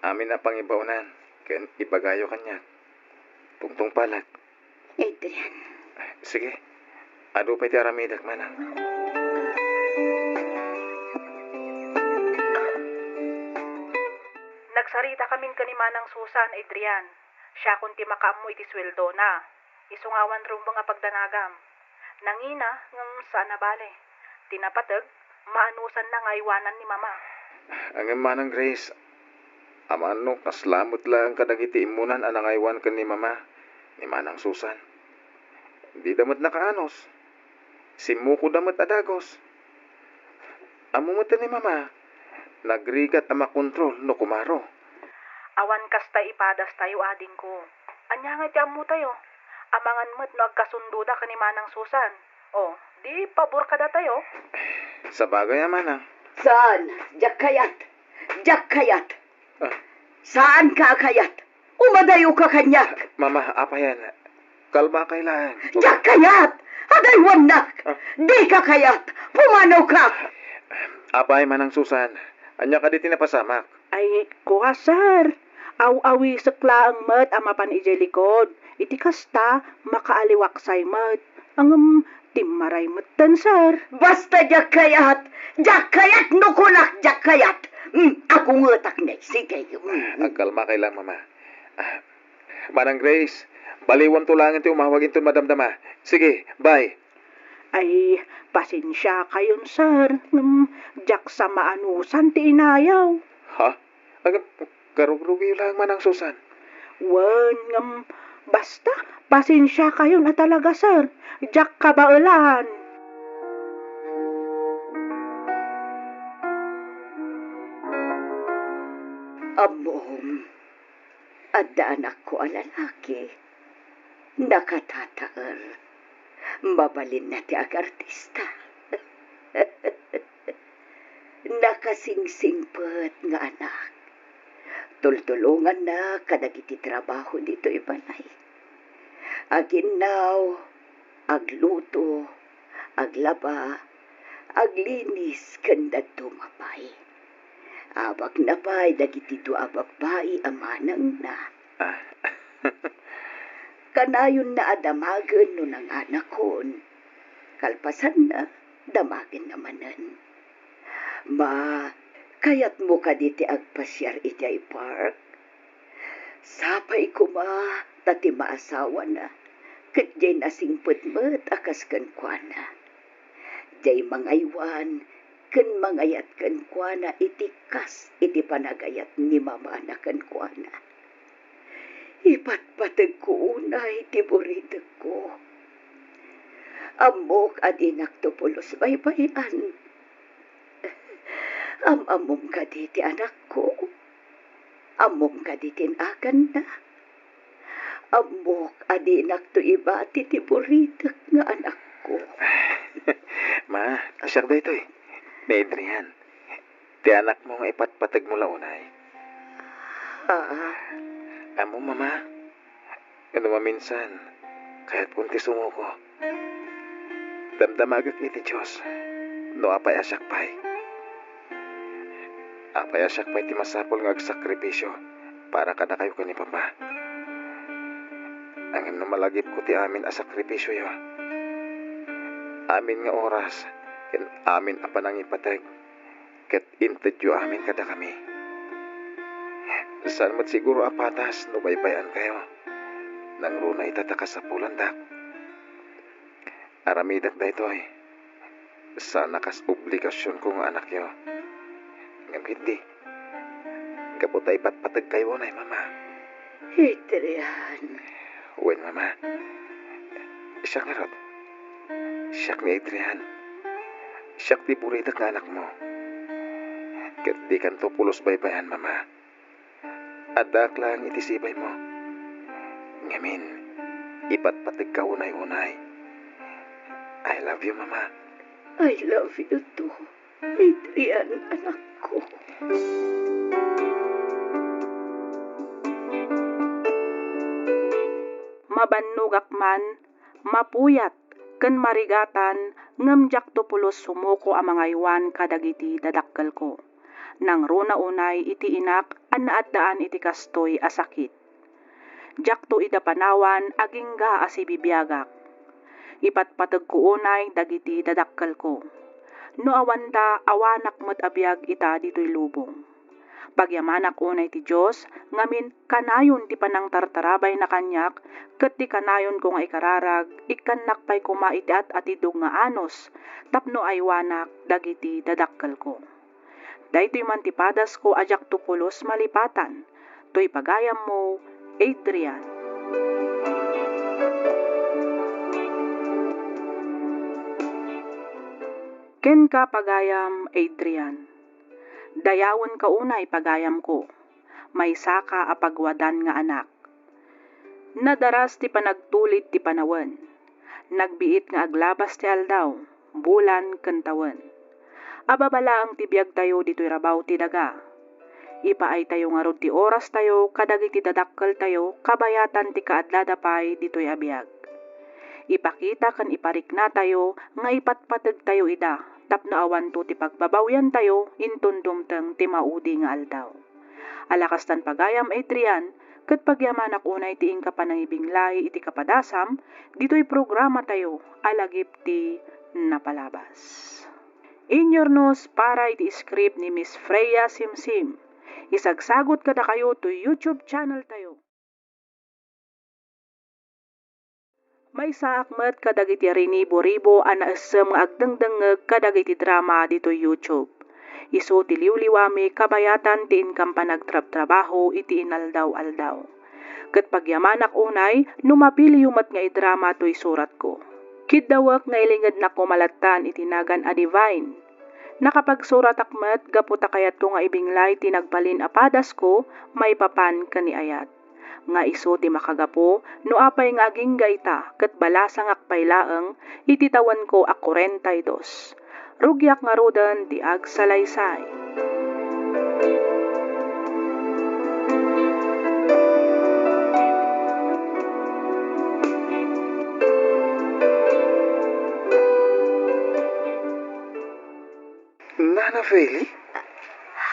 Amin a pangibaonan ken ibagayo kaniak. Tungtungpalek. Adrian. Sige. Adu pay ti aramidek, manang. Nagsaritakamin ken ni Manang Susan, Adrian. Siakon ti makaammo iti suweldona. Isu nga awan rumbeng a pagdanagam. Nangina, ngem saan a bale. Ti napateg, maanusanna nga aywanan ni Mama. Ngem, Manang Grace, amangan no kasla met laeng kadagiti immunan a nangaywan ken ni Mama, ni Manang Susan. Dida met nakaanus. Simmukoda met a dagus. Ammo met ni Mama, nagrigat a makontrol no kumaro. Awan kasta ipadastayo, adingko. Ania ngay ti ammotayo? Amangan met no agkasundoda ken ni Manang Susan. O, di pabor kadatayo? Sabagay a, manang. Saan, diak kayat. Diak kayat. Ah. Saanka a kayat. Umadayoka kaniak. Mama, apay yan? Kalmakay laeng. Diak kayat! Adaywannak! Ah. Dika kayat! Pumanawka! Apay, Manang Susan, ania kadi ti napasamak? Ay, kua, sir. Aw-awisek laeng met a mapan idiay likod. Iti kasta, makaaliwaksay met. Ngem, timmaray metten, sir. Basta diak kayat! Diak kayat no kunak, diak kayat! Mm, agungetak ne, sige. Mm. Agkalmakay lang, Mama. Ah, Manang Grace, baliwanto laeng ti umawag inton madamdama. Sige, bye. Ay, pasensiakayon, sir. Ngem, diak sa maanusan ti inayaw. Ha? Aga, karugrugiyo laeng, Manang Susan. Wen, ngem, basta, pasensiakayon a talaga, sir. Diak kabaelan. Ammom, adda anakko a lalaki, nakatataer, mabalinna ti agartista. Nakasingsingpet nga anak. Tultulonganna kadagiti trabaho ditoy balay. Aginnaw, agluto, aglaba, aglinis ken dadduma pay. Abakna pay dagiti dua a babbai a manangna. Ah. Kanayonna a damagen no nanganakon. Kalpasanna, damagenna manen. Ma, kayatmo kadi ti agpasiar idiay park? Sapay koma ta ti maasawana ket diay nasingpet met a kas kenkuana. Diay mangaywan ken mangayat kenkuana iti kas iti panagayat ni mamana kenkuana. Ipatpategko unay ti buritekko. Ammok a dinakto pulos baybay-an. Am-ammom kadi ti anakko? Ammom kadi ti naganna? Ammok a dinakto ibati ti buritek nga anakko. Ma, siak daytoy. Ni Adrian. Ti anakmo nga ipatpategmo la unay. Aa. Ammom, Mama, no maminsan, kayatkon ti sumuko. Damdamagek iti Dios no apay a siak pay. Apay a siak pay ti masapul nga agsakripisio para kadakayo ken ni Papa. Ngem no malagipko ti amin a sakripisioyo, amin nga oras, ken amin a panangipateg, ket intedyo amin kadakami. Saan met siguro a patas no baybay-ankayo. Nangruna ita ta kasapulandak. Aramidek daytoy. Saan a kas obligasionko nga anakyo. Ngem ketdi, gapu ta ipatpategkayo unay, Mama. Adrian. Wen, Mama. Siak ngarud. Siak ni Adrian. Siak ti buritek nga anakmo. Ket dikanto pulos baybay-an, Mama. Addaak laeng iti sibaymo. Ngamin, ipatpategka unay-unay. I love you, Mama. I love you too, Adrian, anakko. Mabannogak man, mapuyat, ken marigatan, ngem diakto pulos sumuko a mangaywan kadagiti dadakkelko. Nangruna unay iti inak a naaddaan iti kastoy a sakit. Diakto ida panawan agingga a sibibiagak. Ipatpategko unay dagiti dadakkelko. No awanda, awanak met a biag ita ditoy lubong. Pagyamanak unay ti Dios, ngamin kanayon ti panangtartarabayna kaniak, ket ti kanayonko nga ikararag, ikkannak pay koma iti at-atidog nga anus tapno aywanak dagiti dadakkelko. Daytoy man ti padasko a diakto pulos malipatan. Toy pagayammo, Adrian. Kenka, pagayam Adrian. Dayawenka unay, pagayamko. Maysaka a pagwadan nga anak. Nadaras ti panagtulid ti panawen. Nagbiit nga aglabas ti aldaw, bulan, ken tawen. Ababa laeng ti biagtayo ditoy rabaw ti daga. Ipaaytayo ngarud ti orastayo kadagiti dadakkeltayo kabayatan ti kaaddada pay ditoy a biag. Ipakita ken ipariknatayo nga ipatpategtayo ida tapno awanto ti pagbabawiantayo inton dumteng ti maudi nga aldaw. Ala kastan, pagayam Adrian, ket pagyamanak unay ti inka panangibinglay iti kapadasam ditoy programatayo a Lagip ti Napalabas. Inyurnos para iti script ni Miss Freya Simsim. Isagsagut kadakayo toy YouTube channel tayo. Maysaak met kadagiti rinibo-ribo a naessem nga agdengdengngeg kadagiti drama ditoy YouTube. Isu ti liwliwami kabayatan ti inkam panagtrabtrabaho iti inaldaw-aldaw. Ket pagyamanak unay no mapiliyo met nga idrama toy suratko. Kiddawek nga ilingednak koma lattan iti nagan a Divine. Nakapagsuratak met gapu ta kayatko nga ibinglay ti nagbalin a padasko maipapan ken ni ayat. Nga isu ti makagapu no apay nga agingga ita ket balasangak pay laeng iti tawenko a kuarenta y dos. Rugiak ngaruden ti agsalaysay. Nana Feli?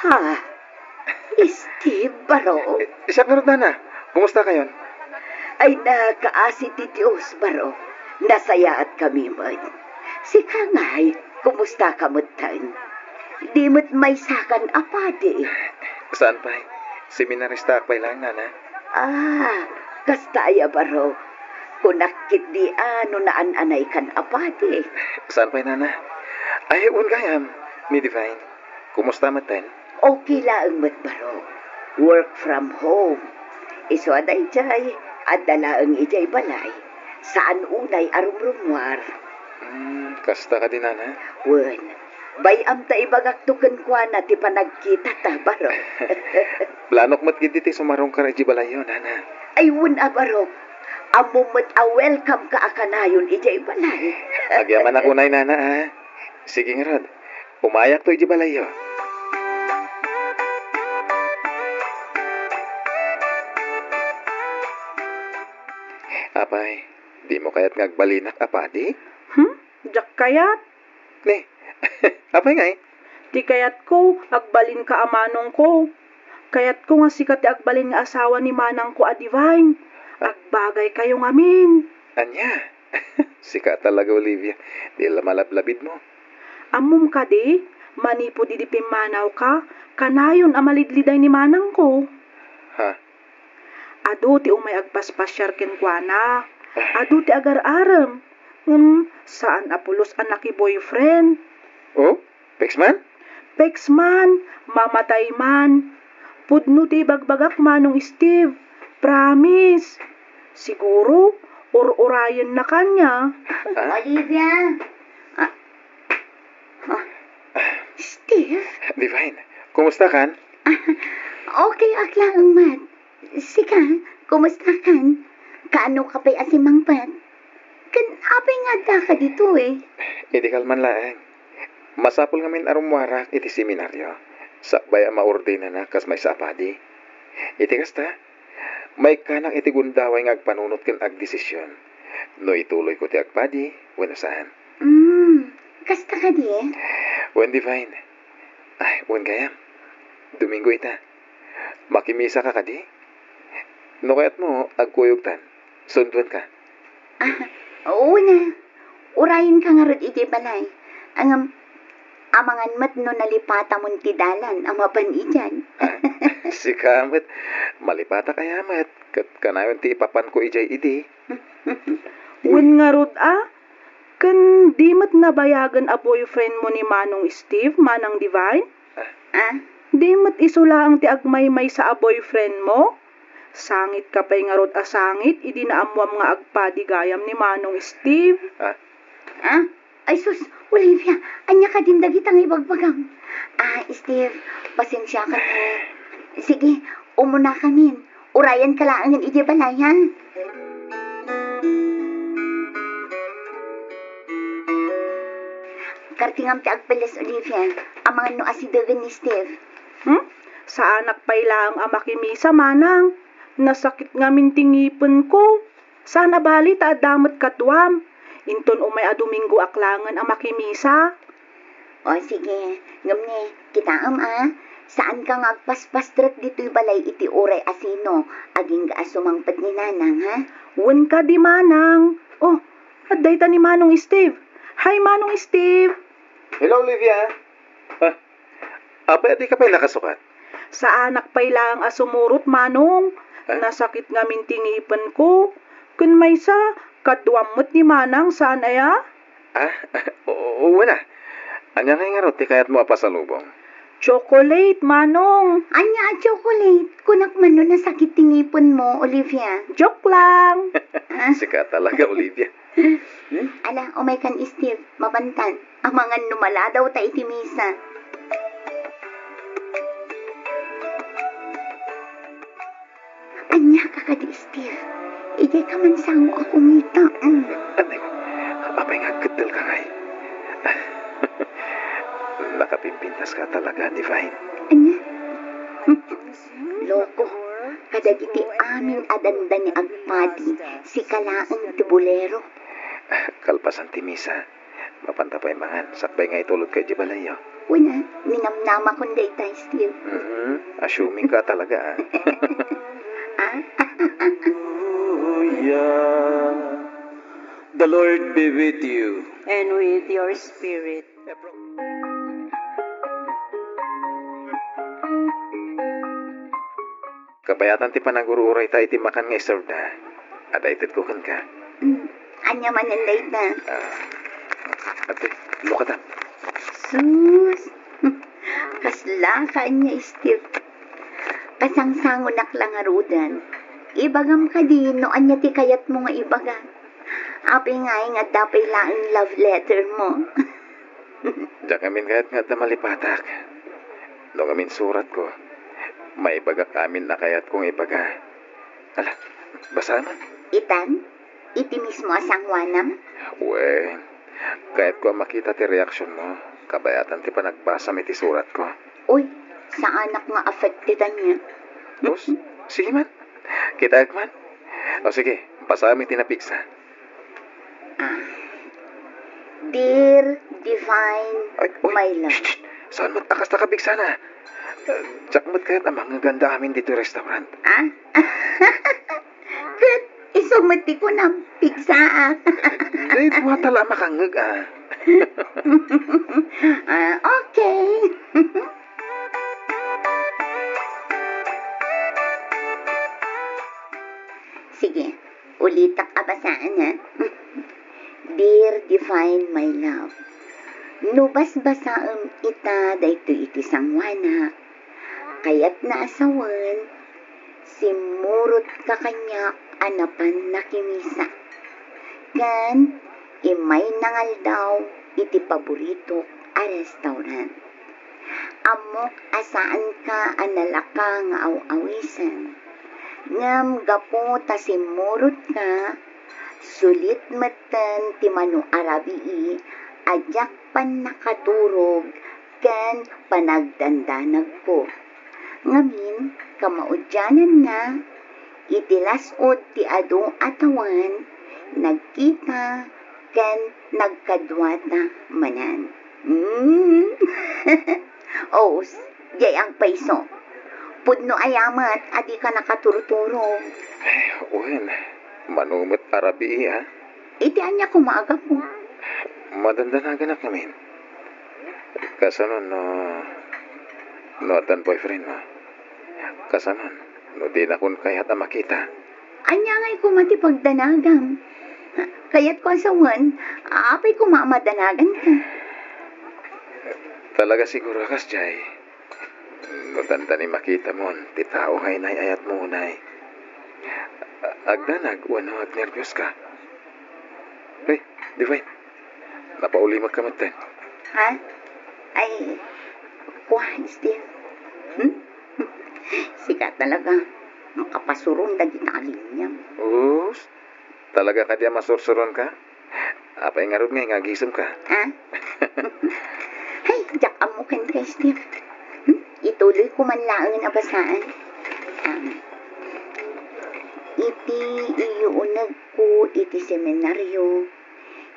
Ha? Steve, baro? Eh, siak ngarud, Nana. Kumustakayon? Ay, nakaasi ti Dios, baro. Nasayaatkami met. Sika ngay, kumustaka metten? Di met maysakan a padi. Saan pay? Seminaristaak pay laeng, Nana. Ah, kasta aya, baro. Kunak ketdi a no naan-anaykan a padi. Saan pay, Nana? Ay, wen gayam, ni Divine. Kumusta metten? Okay laeng met, baro. Work from home. Isu a daydiay, adda laeng idiay balay. Saan unay a rumrummuar. Hmm, kasta kadi, Nana? Wen, bay-am ta ibagakto kenkuana ti panagkitata, baro. Planok met ketdi ti sumarungkar idiay balayyo, Nana. Ay, wen a, baro. Ammom met a welcome ka a kanayon idiay balay. Agyamanak unay, Nana, a. Sige ngarud, umayakto idiay balayyo. Apay, dimo kayat nga agbalinak a padi? Hmm? Diak kayat. Ni, apay ngay? Ti kayatko, agbalinka a manongko. Kayatko nga sika ti agbalin nga asawa ni manangko a Divine. Ah. Agbagaykayo ngamin. Ania? Sika talaga, Olivia. Di la malablabidmo. Ammom kadi, Manipud idi pimmanawka, kanayon a malidliday ni manangko. Ha? Adu ti umay agpaspasiar kenkuana. Ah. Adu ti agar-arem. Ngem, saan a pulos a naki-boyfriend. Oh? Pex man? Pex man, mamatay man. Pudno ti ibagbagak, Manong Steve. Promise. Siguro, ur-urayenna kaniak. Ah? Olivia! Ah. Ah. Steve? Divine, kumusta kan? Ah, okay, ak laeng met. Sika, kumusta kan? Kaano ka pay a simangpet? Ken apay nga addaka ditoy? Idi kalman laeng. Masapul ngamin a rummuarak iti seminario, sakbay a maordinanak kas maysa a padi. Iti kasta, maikkanak iti gundaway nga agpanunot ken agdesision no ituloyko ti agpadi wenno saan. Hmm, kasta kadi? Wen, Divine. Ay, wen gayam. Domingo ita. Makimisaka kadi? No kayatmo, agkuyogtan. Sunduanka. Ah, wen a. Urayenka ngarud idiay balay. Ngem, amangan met no nalipatamon ti dalan a mapan idiay. Ah, sika met, malipatak aya met, ket kanayon ti ipapanko idiay idi. Wen ngarud a, ken di met nabayagen a boyfriend mo ni Manong Steve, Manang Divine? Ah? Di met isu laeng ti agmaymaysa a boyfriend mo? Sangit ka pay ngarud a sangit idi naammuam nga agpadi gayam ni Manong Steve. Ah? Ah? Ay sus, Olivia, ania kadin dagita nga ibagbagam? Ah, Steve, pasensiaka met. Sige, umunakamin. Urayenka laengen idiay balay, ha? Kartingam ti agpelles, Olivia. Amangan no asidegen ni Steve. Hmm? Saanak pay laeng a makimisa, manang. Nasakit ngamin ti ngipenko. Saan a bali ta adda met kaduam. Inton umay a Domingoak laengen a makimisa. O, sige. Ngem ne, kitaem a, saanka nga agpaspastrek ditoy balay iti uray a sino, agingga a sumangpet ni Nanang, ha? Wen kadi, Manang. O, adda ita ni Manong Steve. Hi, Manong Steve. Hello, Olivia. Ah, apay a dika pay nakasukat? Saanak pay laeng a sumurot, Manong. Ah? Nasakit ngamin ti ngipenko. Ken maysa, kaduam met ni Manang, saan aya? Ah, o, wen a. Ania ngay ngarud ti kayatmo a pasalubong? Chocolate, Manong. Ania a chocolate? Kunak man no nasakit ti ngipenmo, Olivia. Joke lang. Ah. Sika talaga, Olivia. Hmm? Ala, umaykan, Steve. Mapantan. Amangan no maladaw ta iti misa. Ania ka kadi, Steve? Idiay ka man sango a kumita. Mm. Anay, apay nga agkeddel ka ngay? Nakapimpintas ka talaga, Divine. Ania? Loko, kadagiti amin a dandani agpadi, sika laeng ti bolero. Kalpasan ti misa, mapanta pay mangan, sakbay nga itulodka idiay balayyo. Wen a, ninamnamakon dayta, Steve. Mhm, assuming ka talaga, ah. Ah? Hallelujah. The Lord be with you. And with your spirit. Kabayatan ti panagur-urayta iti makan nga iserveda. Adda itedko kenka. Mm, ania manen dayta? Ah, ate, lukatan. Sus! Kasla ka ania, Steve? Kasangsangonak la ngaruden. Ibagam kadi no ania ti kayatmo nga ibaga. Apay ngay nga adda pay laeng love letter mo? Diak ngamin kayat nga adda malipatak. No ngamin suratko, maibagak amin a kayatko nga ibaga. Ala, basaem. Itan? Iti mismo a sangoanam? Wen, kayatko a makita ti reaksionmo. Kabayatan ti panagbasam iti suratko. Uy, saanak nga affected ania. Bus, sige man. Kitaek man. O sige, basaem iti napigsa. Ah. Dear Divine, ay, uy, my love. Shh, shh. Saan met a kasta kapigsana? Eh, diak met kayat a mangngeganda amin ditoy restaurant. Ah? Ket isu met ti kunam, pigsa, ah. Dayta la a makangngeg, ah. Ah, okay. Sige, ulitak a basaan, ha? Dear Divine, my love, no basbasaem ita daytoy iti sangoanak, kayatna a sawen, simmurotka kaniak a napan nakimisa. Ken immay nangaldaw iti paboritok a restaurant. Ammok a saanka a nalaka nga aw-awisen. Ngem gapu ta simmurotka, sulit metten ti mano a rabii a diak pannakaturog ken panagdandanagko. Ngamin, kamaudiananna, iti las-ud ti adu a tawen, nagkita ken nagkaduata manen. Mm. Os, diay agpayso. Pudno aya met a dika nakaturturog. Wen, mano met a rabii, a? Iti ania koma a gapu? Madandanaganak ngamin. Kasano no, no addan boyfriend mo? Kasano no dinakon kayat a makita? Ania ngay koma ti pagdanagam? Kayatko a sawen, apay koma a madanaganka? Talaga siguro a kasdiay. No dandani makitamon ti tao nga inay-ayatmo unay. Agdanag wenno agnerbios ka? Ay, Divine, napaulimek ka metten. Ha? Ay, kuan, Steve. Hmm? Sika talaga, makapasuron dagita a linyam. Us, talaga kadi a masursuron ka? Apay ngarud ngay nga agisem ka? Ah? Ay, diak ammo ken kay Steve. Hmm? Ituloy ko man laeng a basaan. Ah. Iti iyuunegko iti seminario,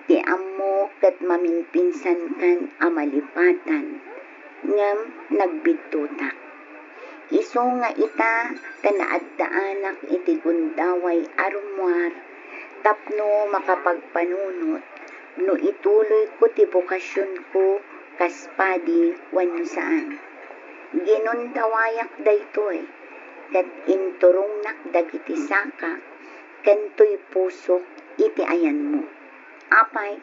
ti ammo ket maminpinsankan a malipatan, ngem nagbiddutak. Isu nga ita ta naaddaanak iti gundaway a rummuar tapno makapagpanunot no ituloyko ti bokasionko kas padi wenno saan. Ginundawayak daytoy, ket inturongnak dagiti sakak ken toy pusok iti ayanmo. Apay,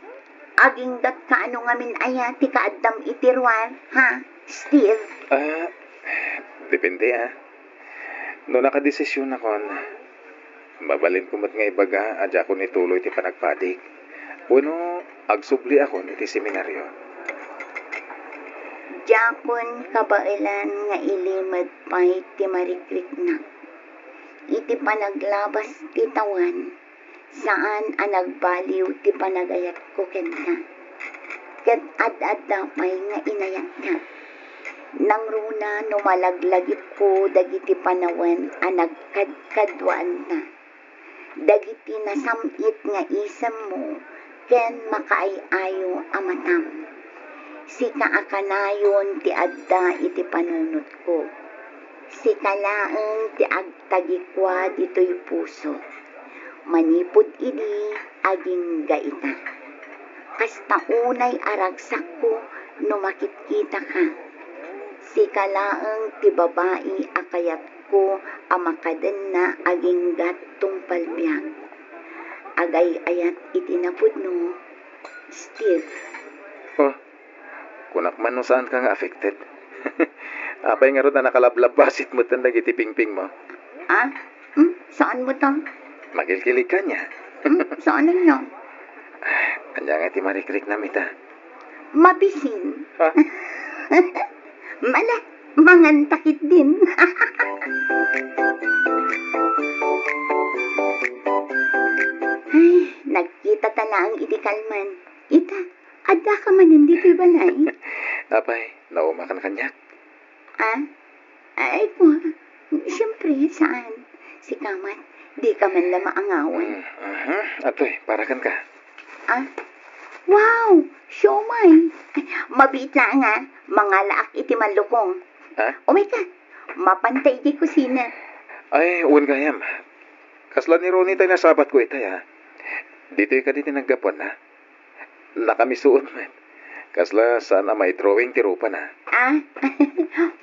aginggatka a no ngamin aya ti kaaddam iti ruar, ha, Steve? Ah, depende, ah. No nakadesisionakon, mabalinko met nga ibaga a diakon ituloy ti panagpadik. Wenno agsubliakon iti seminario. Diakon kabaelan nga ilimed pay ti marikriknak. Iti panaglabas ti tawen, saan a nagbaliw ti panagayatko kenka. Ket ad-adda pay nga inayatka. Nangruna no malaglagipko dagiti panawen a nagkadkaduaanta, dagiti nasam-it nga isemmo ken makaay-ayo a matam. Sika a kanayon ti adda iti panunotko. Sika laeng ti agtagikua ditoy puso. Manipud idi, agingga ita. Kasta unay a ragsakko no makitkitaka. Sika laeng ti babai a kayatko a makadenna aginggat tungpal biag. Agay-ayat iti napudno, Steve. Oh, kunak man no saanka nga affected. Apay ngarud a nakalablabbasit metten dagiti pingpingmo? Ah? Hmm? Saanmo ta? Makilkilig ka ania? Hmm? Saan ania? Ania nga ti marikriknam ita? Mabisin. Ha? Mala, mangantakit din. Ay, nagkita ta laeng idi kalman. Ita, adda ka manen ditoy balay? Apay, naumakan kaniak? Ah? Ay, kua, siyempre, saan? Sika met, di ka man la maangawan. Mm, mhm. Atoy, para kenka. Ah? Wow! Siomay! Ay, mabiit laeng, ah. Mangalaak iti mallukong. Ha? Umay ka. Mapanta idiay kusina. Ay, wen gayam. Kasla ni Ronnie tay nasabatko itay, ah. Ditoy kadi ti naggapuanna? Nakamisuot met. Kasla saan a maidrawing ti rupana. Ah,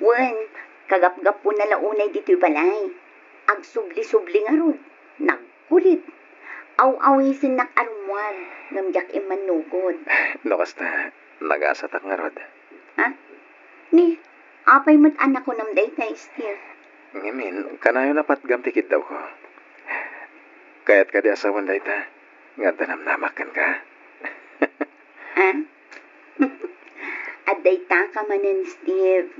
wen, kagapgapuna la unay ditoy balay. Agsubli-subli ngarud. Nagkulit. Aw-awisennak a rummuar, ngem diak immannukod. No kasta, nagasatak ngarud. Ha? Ni, apay met a nakunam dayta, Steve? Ngamin, kanayon a patgam ti kiddawko. Kayat kadi a sawen dayta, nga adda namnamak kenka? Ah? Adda itaka manen, Steve.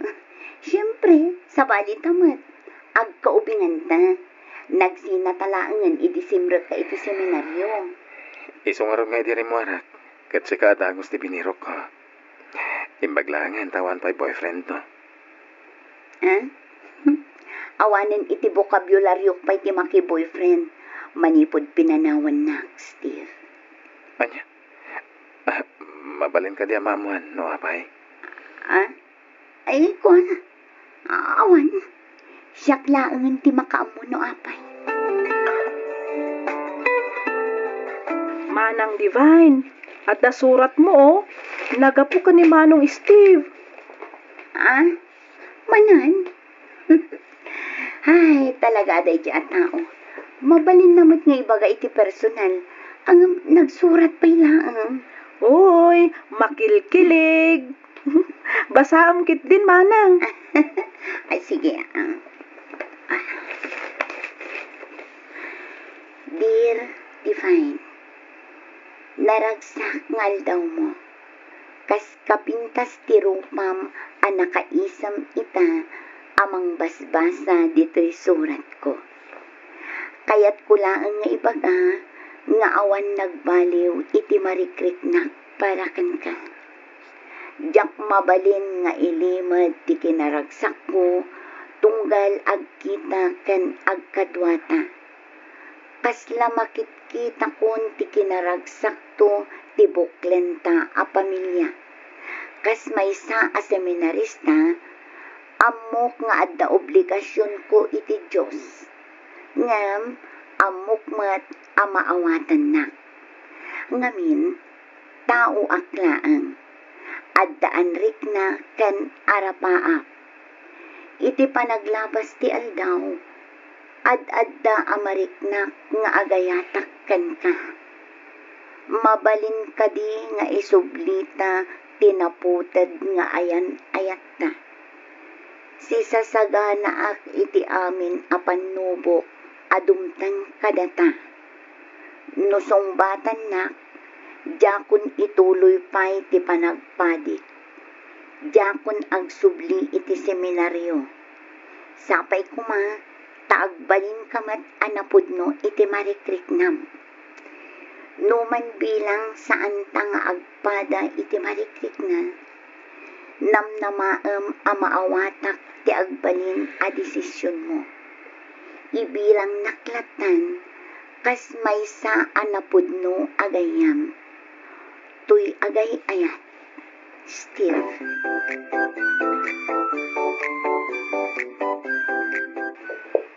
Siempre, sabali ta met. Agkaubinganta. Nagsinata laengen idi simrekka iti seminario. Isu ngarud nga idi rimmuarak, ket sika a dagus ti binirokko. Imbag laengen ta awan pay boyfriendto. Ah? Awanen iti bokabularyo pay ti maki-boyfriend manipud pinanawannak, Steve. Ania? Ah, mabalin kadi a maammuan no apay? Ah? Ay, kuan. Awan. Siak laengen ti makaammo no apay. Manang Divine, adda suratmo, oh. Naggapu ken ni Manong Steve. Ah? Manan? Ay, talaga daydi a tao. Mabalinna met nga ibaga iti personal. Ngem nagsurat pay laeng. Uy, makilkilig. Basaem ketdin, manang. Ay, sige, ah. Ah. Dear Divine, naragsak nga aldawmo. Kas kapintas ti rupam a nakaisem ita a mangbasbasa ditoy suratko. Kayatko laeng nga ibaga nga awan nagbaliw iti marikriknak para kenka. Diak mabalin nga ilimed ti kinaragsakko tunggal agkita ken agkaduata. Kasla makitkitakon ti kinaragsakto ti buklenta a pamilia. Kas maysa a seminarista, ammok nga adda obligasionko iti Dios. Ngem ammok met a maawatannak. Ngamin, taoak laeng. Adda anrikna ken arapaak. Iti panaglabas ti aldaw, ad-adda a mariknak nga agayatak kenka. Mabalin kadi nga isublita ti naputed nga ayan-ayatta? Sisasaganaak iti amin a pannubok a dumteng kadata. No sungbatannak, diakon ituloy pay ti panagpadik. Diakon agsubli iti seminario. Sapay koma ta agbalinka met a napudno iti marikriknam. Numan bilang saanta nga agpada iti marikrikna, namnamaem a maawatak ti agbalin a desisionmo. Ibilangnak lattan kas maysa a napudno a gayyem. Toy agay-ayat, Steve.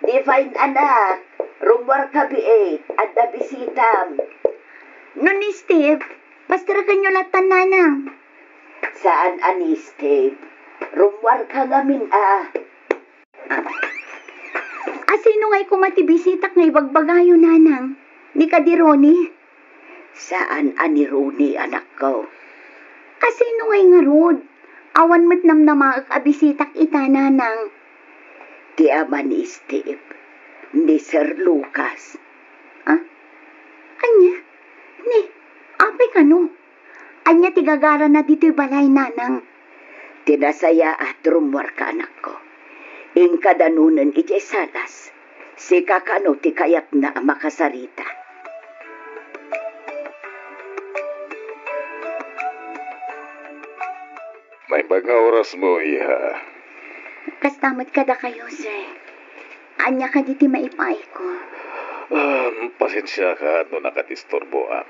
Divine, anak, rummuarka biit, adda bisitam. No ni Steve, pasterekenyo lattan, nanang. Saan a ni Steve. Rummuarka ngamin a. Ah. A sino ngay koma ti bisitak nga ibagbagayo, nanang? Ni kadi Ronnie? Saan a ni Ronnie, anakko. A sino ngay ngarud? Awan met namnamaek a bisitak ita, nanang. Ti ama ni Steve, ni Sir Lucas. Ah? Ania? Ni, apay kano? Ania ti gagarana ditoy balay, nanang? Ti nasayaat, rummuarka, anakko. Inka danonen idiay salas. Sika kano ti kayatna a makasarita? Naimbag nga orasmo, iha. Kasta met kadakayo, sir. Ania kadi ti maipaayko? Um, pasensiaka no nakadisturboak.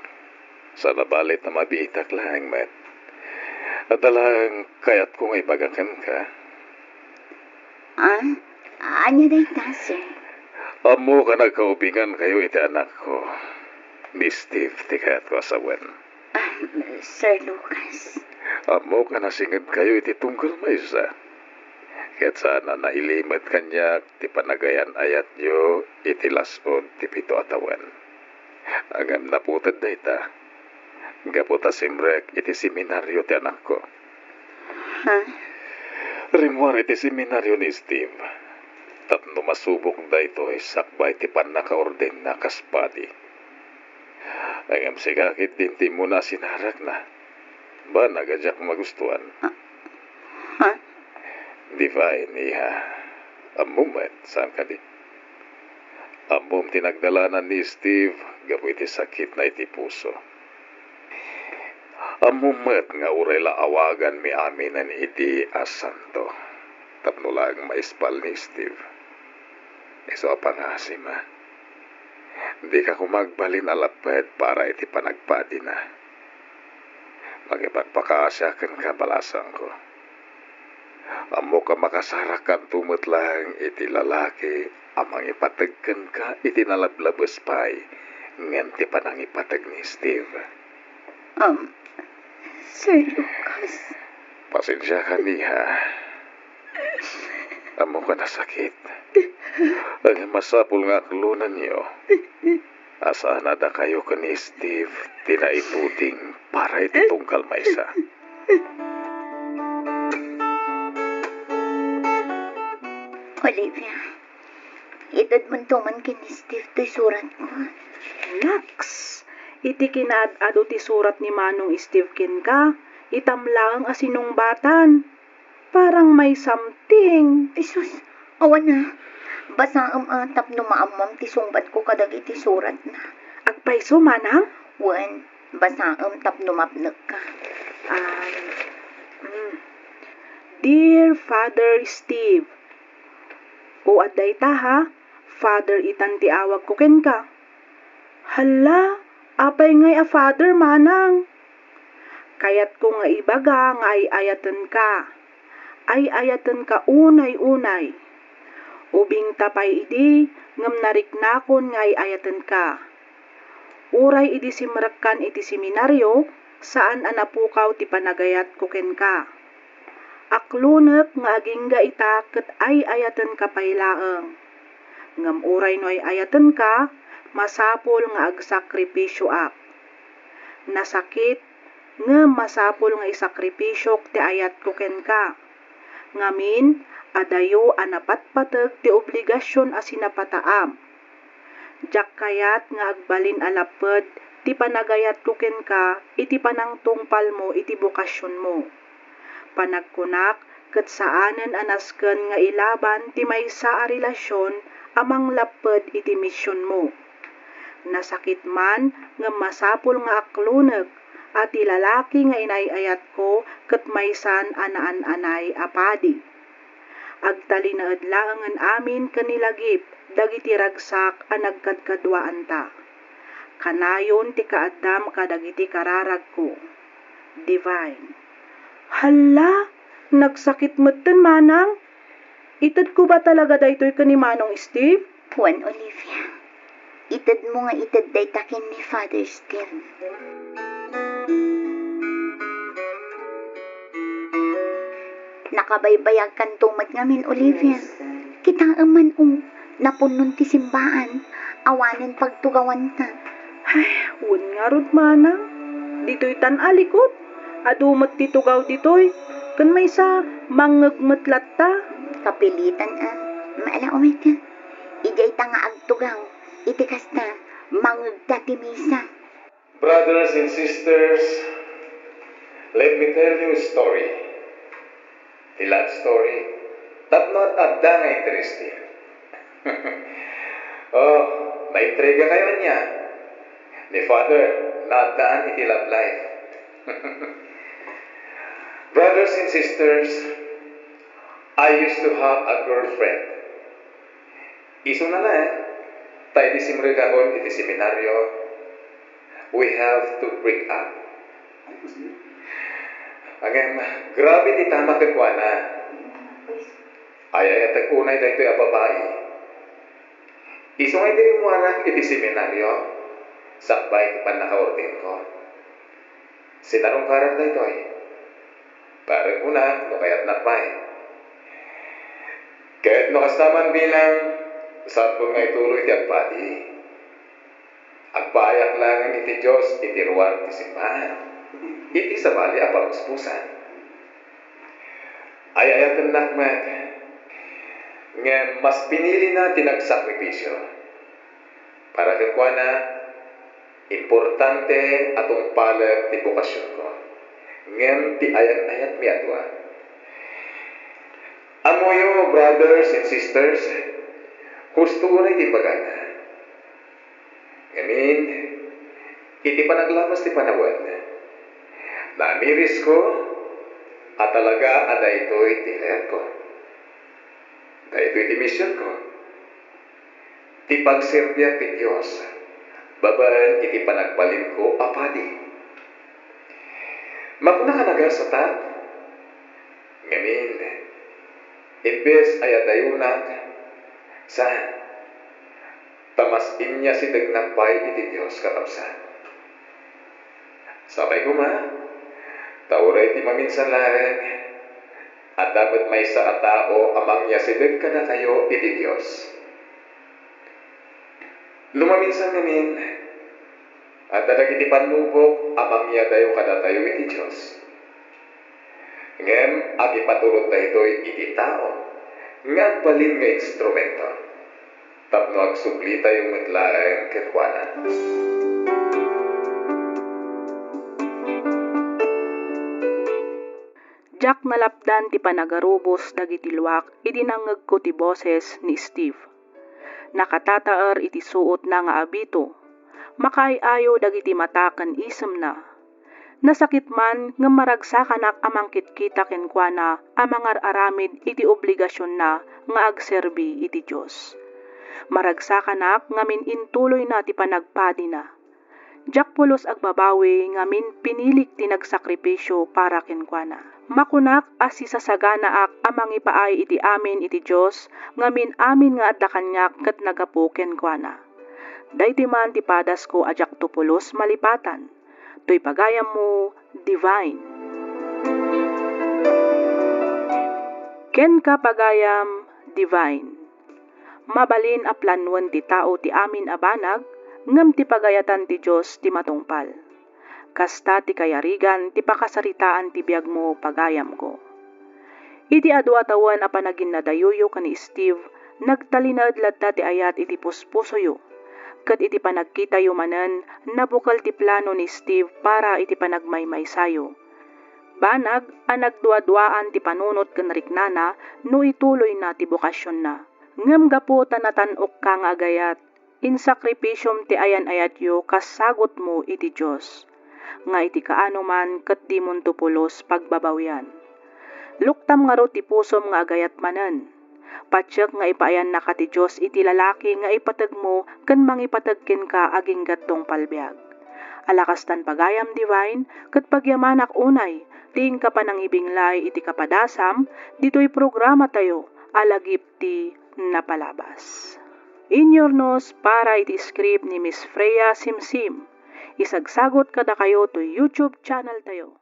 Saan a balit a mabiitak laeng met. Adda laeng kayatko nga ibaga kenka. Ah? Ania dayta, sir? Ammok a nagkaubingankayo iti anakko. Ni Steve ti kayatko a sawen. Ah, Sir Lucas. Ammok a nasingedkayo iti tunggal maysa. Ket saan a nailimedyo kaniak ti panagayan-ayatyo iti las-ud ti pito a tawen. Ngem naputed dayta, gapu ta simrek iti seminario ti anakko. Ha? Rimmuar iti seminario ni Steve tapno masubok daytoy sakbay ti pannakaordenna kas padi. Ngem sika ketdi ti immuna a sinarakna. Banag a diak magustuan. Ah, ha? Divine, iha. Ammom met, saan kadi? Ammom ti nagdalanan ni Steve gapu iti sakitna iti puso. Ammom met nga uray la awaganmi aminen idi a santo tapno laeng maispal ni Steve. Isu a pangasim, a. Dika koma agbalin a lapped para iti panagpadina. Mangipagpakaasiak kenka, balasangko. Ammok a makasarakkanto met laeng iti lalaki a mangipateg kenka iti nalablabes pay ngem ti panangipateg ni Steve. Um, Sir Lucas. Pasensiakan, iha. Ammok a nasakit. Ngem masapul nga aklonenyo a saan a dakayo ken ni Steve ti naituding para iti tunggal maysa. Olivia, itedmonto man ken ni Steve toy suratko. Naks, iti kinaad-adu ti surat ni Manong Steve kenka, itam laeng a sinungbatan. Parang may something. Ay sus, awan a. Basaem a tapno maammom ti sungbatko kadagiti suratna. Agpayso, manang? Wen, basaem tapno mapnekka. Ah, mm. Dear Father Steve, o, adda ita, ha? Father itan ti awagko kenka. Hala, apay ngay a Father, manang? Kayatko nga ibaga nga ay-ayatenka. Ay-ayatenka unay-unay. Ubingta pay idi ngem nariknakon nga ay-ayatenka. Uray idi simrekkan iti seminario, saan a napukaw ti panagayatko kenka. Aklonek nga agingga ita ket ay-ayatenka pay laeng. Ngem uray no ay-ayatenka, masapul nga agsakripisioak. Nasakit, ngem masapul nga isakripisiok ti ayatko kenka. Ngamin, adayo a napatpateg ti obligasion a sinapataam. Diak kayat nga agbalin a lapped ti panagayatko kenka iti panangtungpalmo iti bokasionmo. Panagkunak ket saanen a nasken nga ilaban ti maysa a relasion a manglapped iti misionmo. Nasakit man ngem masapul nga aklonek a ti lalaki nga inay-ayatko ket maysan a naan-anay a padi. Agtalinaed laengen amin ken ni Lagip dagiti ragsak a nagkadkaduaanta. Kanayon ti kaaddam kadagiti kararagko. Divine. Hala! Nagsakit metten, manang. Itedko ba talaga daytoy ken ni Manong Steve? Wen, Olivia. Itedmo nga ited dayta ken ni Father Steve. Nakabaybayagkanto met ngamin, Olivia. Kitaem man, o, napunnon ti simbaan, awanen pagtugawanta. Ay, wen ngarud, manang. Ditoytan a likut, adu met ti tugaw ditoy. Ken maysa, mangngeg met latta. Kapilitan a. Maala, umayka. Idiayta nga agtugaw. Iti kasta, mangngegta ti misa. Brothers and sisters, let me tell you a story. Ti love story, tapno adda nga interesting. Oh, naintriga kayo ania? Ni Father, naaddaan iti love life. Brothers and sisters, I used to have a girlfriend. Isuna laeng, ta idi simrekakon iti seminario, we have to break up. Ngem, grabe ti tamak kenkuana. Ay-ayatek unay daytoy a babai. Isu nga idi rimmuarak iti seminario, sakbay ti pannakaordenko. Sinarungkarak daytoy. Bareng kunak no kayatnak pay. Ket no kasta man bilang, sapul nga ituloy ti agpadi. Agpaayak laeng iti Dios iti ruar ti simbahan, iti sabali a papuspusan. Ay-ayatennak met, ngem mas pinilina ti nagsakripisio. Para kenkuana, importante a tungpalek ti bokasionko, ngem ti ayan-ayatmi a dua. Ammoyo, brothers and sisters, husto unay ti imbagana. Ngamin, iti panaglapas ti panawen, namirisko a talaga a daytoy ti kayatko. Daytoy ti misionko. Ti pagserbiak ti Dios babaen iti panagbalinko a padi. Makunak a nagasatak, ngamin, imbes a yadayonak, saan, ta mas inyasidegnak pay iti Dios, kakabsat. Sapay koma, ta uray ti maminsan laeng, adda met maysa a tao a mangyasideg kadatayo iti Dios. No maminsan ngamin, adda dagiti pannubok a mangyadayo kadatayo iti Dios. Ngem agipatulod daytoy iti tao nga agbalin nga instrumento tapno agsublitayo met laeng kenkuana. Diak nalapdan ti panagarubos dagiti luak idi nangngegko ti boses ni Steve. Nakatataer iti suotna nga abito. Makaay-ayo dagiti mata ken isemna. Nasakit man ngem maragsakanak a mangkitkita kenkuana a mangar-aramid iti obligasionna nga agserbi iti Dios. Maragsakanak ngamin intuloyna ti panagpadina. Diak pulos agbabawi ngamin pinilik ti nagsakripisio para kenkuana. Makunak a sisasaganaak a mangipaay iti amin iti Dios ngamin amin nga adda kaniak ket nagapu kenkuana. Daytoy man ti padasko a diakto pulos malipatan. Toy pagayammo, Divine. Kenka, pagayam, Divine. Mabalin a planoen ti tao ti amin a banag, ngem ti pagayatan ti Dios ti matungpal. Kasta ti kayarigan ti pakasaritaan ti biagmo, pagayamko. Iti adu a tawen a panaginnadayoyo ken ni Steve, nagtalinaed latta ti ayat iti puspusoyo. Ket iti panagkitayo manen, nabukel ti plano ni Steve para iti panagmaymaysayo. Banag a nagduaduaan ti panunot ken riknana no ituloyna ti bokasionna. Ngem gapu ta natan-okka nga agayat, insakripisiom ti ayan-ayatyo kas sagutmo iti Dios, nga iti kaano man ket dimonto pulos pagbabawian. Luktam ngarud ti pusom nga agayat manen. Patiek nga ipaayannaka ti Dios iti lalaki nga ipategmo ken mangipateg kenka agingga't tungpal biag. Ala kastan, pagayam, Divine, ket pagyamanak unay ti inka panangibinglay iti kapadasam ditoy programatayo a Lagip ti Napalabas. Inyurnos para iti script ni Miss Freya Simsim. Isagsagut kadakayo toy YouTube channel tayo.